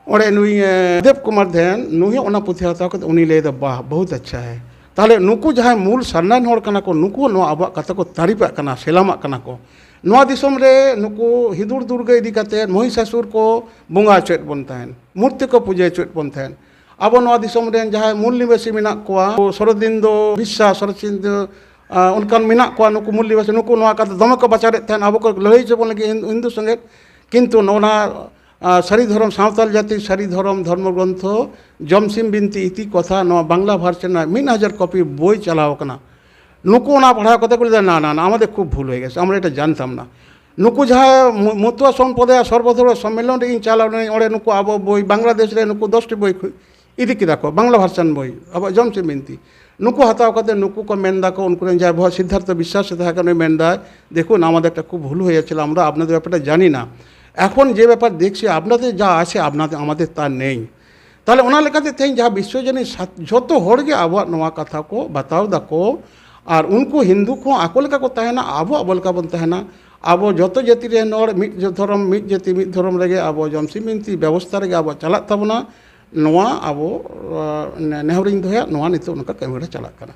ᱚᱸᱰᱮ ᱱᱩᱭ, ᱮ, ᱫᱮᱵ ᱠᱩᱢᱟᱨ ᱫᱷᱮᱱ, ᱱᱩᱭ ᱦᱚᱸ ᱚᱱᱟ ᱯᱩᱛᱷᱤ ᱦᱟᱛᱟᱣ ᱠᱟᱛᱮ ᱩᱱᱤ ᱞᱟᱹᱭ ᱮᱫᱟ, "ᱵᱟᱦ, ᱵᱚᱦᱩᱛ ᱟᱪᱪᱷᱟ ᱦᱮ᱾" ᱛᱟᱦᱞᱮ ᱱᱩᱠᱩ ᱡᱟᱦᱟᱸᱭ ᱢᱩᱞ ᱥᱟᱨᱱᱟᱭᱤᱱ ᱦᱚᱲ ᱠᱟᱱᱟ ᱠᱚ, ᱱᱩᱠᱩ ᱦᱚᱸ ᱱᱚᱣᱟ ᱟᱵᱚᱣᱟᱜ ᱠᱟᱛᱷᱟ ᱠᱚ ᱛᱟᱹᱨᱤᱯᱟᱜ ᱠᱟᱱᱟ, ᱥᱮᱞᱟᱢᱟᱜ ᱠᱟᱱᱟ ᱠᱚ᱾ ᱱᱚᱣᱟ ᱫᱤᱥᱚᱢ ᱨᱮ ᱱᱩᱠᱩ ᱦᱤᱫᱩᱲ ᱫᱩᱨᱜᱟᱹ ᱤᱫᱤ ᱠᱟᱛᱮ ᱢᱚᱦᱤᱥᱟᱥᱩᱨ ᱠᱚ ᱵᱚᱸᱜᱟ ᱦᱚᱪᱚᱭᱮᱫ ᱵᱚᱱ ᱛᱟᱦᱮᱸᱱ, ᱢᱩᱨᱛᱤ ᱠᱚ ᱯᱩᱡᱟᱹ ᱦᱚᱪᱚᱭᱮᱫ ᱵᱚᱱ ᱛᱟᱦᱮᱸᱱ᱾ ᱟᱵᱚ ᱱᱚᱣᱟ ᱫᱤᱥᱚᱢ ᱨᱮᱱ ᱡᱟᱦᱟᱸᱭ ᱢᱩᱞ ᱱᱤᱵᱟᱥᱤ ᱢᱮᱱᱟᱜ ᱠᱚᱣᱟ, ᱥᱚᱨᱚᱫᱤᱱᱫᱚ ᱵᱤᱥᱥᱟ, ᱥᱚᱨᱚᱫᱪᱤᱱᱫᱚ, ᱟ, ᱚᱱᱠᱟᱱ ᱢᱮᱱᱟᱜ ᱠᱚᱣᱟ, ᱱᱩᱠᱩ ᱢᱩᱞ ᱱᱤᱵᱟᱥᱤ, ᱱᱩᱠᱩ ᱱᱚᱣᱟ ᱠᱟᱛᱷᱟ ᱫᱚᱢᱮ ᱠᱚ ᱵᱟᱪᱟᱨᱮᱫ ᱛᱟᱦᱮᱸᱱ, ᱟᱵᱚ ᱠᱚ ᱞᱟᱹᱲᱦᱟᱹᱭ ᱦᱚᱪᱚ ᱵᱚᱱ ᱞᱟᱹᱜᱤᱫ ᱦᱤᱱ-, ᱦᱤᱱᱫᱩ ᱥᱚᱸᱜᱮ᱾ ᱠᱤᱱᱛᱩ ᱱᱚᱜᱼᱚ ᱱᱟ, ᱟ, ᱥᱟᱹᱨᱤ ᱫᱷᱚᱨᱚᱢ, ᱥᱟᱶᱛᱟᱞ ᱡᱟᱹᱛᱤ ᱥᱟᱹᱨᱤ ᱫᱷᱚᱨᱚᱢ, ᱫᱷᱚᱨᱢᱚ ᱜᱨᱚᱱᱛᱷᱚ, ᱡᱚᱢᱥᱤᱢ ᱵᱤᱱᱛᱤ ᱤᱛᱤ ᱠᱚᱛᱷᱟ, ᱱᱚᱣᱟ ᱵᱟᱝᱞᱟ version ᱨᱮᱱᱟᱜ ᱢᱤᱫ ᱦᱟᱡᱟᱨ copy ᱵᱳᱭ ᱪᱟᱞᱟᱣ ᱟᱠᱟᱱᱟ᱾ ᱱᱩᱠᱩ ᱚᱱᱟ ᱯᱟᱲᱦᱟᱣ ᱠᱟᱛᱮ ᱠᱚ ᱞᱟᱹᱭ ᱮᱫᱟ, "ᱱᱟ, ᱱᱟ, ᱱᱟ, ᱟᱢᱟᱫᱮᱨ ᱠᱷᱩᱵ ᱵᱷᱩᱞ ᱦᱚᱭᱮ ᱜᱮᱪᱷᱮ, ᱟᱢᱟᱫᱮᱨ ᱮᱴᱟ ᱡᱟᱱ ᱛᱟᱢ ᱱᱟ᱾" ᱱᱩᱠᱩ ᱡᱟᱦᱟᱸ ᱢᱩ-, ᱢᱚᱛᱩᱣᱟ ᱥᱚᱢᱯᱨᱚᱫᱟᱭ ᱥᱚᱨᱵᱚ ᱫᱷᱚᱨᱢᱚ ᱥᱚᱢᱢᱮᱞᱚᱱ ᱨᱮ ᱤᱧ ᱪᱟᱞᱟᱣ ᱞᱮᱱᱟᱧ, ᱚᱸᱰᱮ ᱱᱩᱠᱩ ᱟᱵᱚ ᱵᱳᱭ, ᱵᱟᱝᱞᱟᱫᱮᱥ ᱨᱮ ᱱᱩᱠᱩ ᱫᱚᱥᱴᱤ ᱵᱳᱭ ᱠᱷᱚ-, ᱤᱫᱤ ᱠᱮᱫᱟ ᱠᱚ, ᱵᱟᱝᱞᱟ version ᱵᱳᱭ, ᱟᱵᱚᱣᱟᱜ ᱡᱚᱢᱥᱤᱢ ᱵᱤᱱᱛᱤ᱾ ᱱᱩᱠᱩ ᱦᱟᱛᱟᱣ ᱠᱟᱛᱮ ᱱᱩᱠᱩ ᱠᱚ ᱢᱮᱱ ᱫᱟᱠᱚ, ᱩᱱᱠᱩ ᱨᱮᱱ ᱡᱟᱦᱟᱸᱭ ᱵᱚᱦᱚᱜ ᱥᱤᱫᱽᱫᱷᱟᱨᱛᱷᱚ ᱵᱤᱥᱥᱟᱥ ᱮ ᱛᱟᱦᱮᱸ ᱠᱟᱱᱟ, ᱩᱱᱤ ᱢᱮᱱ ᱫᱟᱭ, "ᱫᱮᱠᱷᱩᱱ, আমাদের একটা খুব ভুল হয়ে গেছিল, আমরা আপনাদের ব্যাপারটা জানি না। এখন যে ব্যাপার দেখছি, আপনাদের যা আছে, আপনাদের, আমাদের তা নেই।" ᱛᱟᱦᱞᱮ ᱚᱱᱟ ᱞᱮᱠᱟᱛᱮ ᱛᱮᱦᱮᱧ ᱡᱟᱦᱟᱸ ᱵᱤᱥᱥᱚ ᱡᱟᱹᱱᱤᱡ ᱥᱟᱛ-, ᱡᱷᱚᱛᱚ ᱦᱚᱲ ᱜᱮ ᱟᱵᱚᱣᱟᱜ ᱱᱚᱣᱟ ᱠᱟᱛᱷᱟ ᱠᱚ ᱵᱟᱛᱟᱣ ᱫᱟᱠᱚ᱾ ᱟᱨ ᱩᱱᱠᱩ ᱦᱤᱱᱫᱩ ᱠᱚᱦᱚᱸ ᱟᱠᱚ ᱞᱮᱠᱟ ᱠᱚ ᱛᱟᱦᱮᱱᱟ, ᱟᱵᱚ ᱟᱵᱚ ᱞᱮᱠᱟ ᱵᱚᱱ ᱛᱟᱦᱮᱱᱟ᱾ ᱟᱵᱚ ᱡᱚᱛᱚ ᱡᱟᱹᱛᱤ ᱨᱮᱱ ᱦᱚᱲ ᱢᱤᱫ ᱫᱷᱚᱨᱚᱢ, ᱢᱤᱫ ᱡᱟᱹᱛᱤ, ᱢᱤᱫ ᱫᱷᱚᱨᱚᱢ ᱨᱮᱜᱮ ᱟᱵᱚ ᱡᱚᱢᱥᱤ ᱵᱤᱱᱛᱤ ᱵᱮᱵᱚᱥᱛᱷᱟ ᱨᱮᱜᱮ ᱟᱵᱚ ᱪᱟᱞᱟᱜ ᱛᱟᱵᱚᱱᱟ᱾ ᱱᱚᱣᱟ ᱟᱵᱚ, ᱟᱸ, ᱱᱮ-, ᱱᱮᱦᱚᱨᱤᱧ ᱫᱚᱦᱚᱭᱟ, ᱱᱚᱣᱟ ᱱᱤᱛᱚᱜ ᱱᱚᱝᱠᱟ ᱠᱟᱹᱢᱤ ᱦᱚᱨᱟ ᱪᱟᱞᱟᱜ ᱠᱟᱱᱟ᱾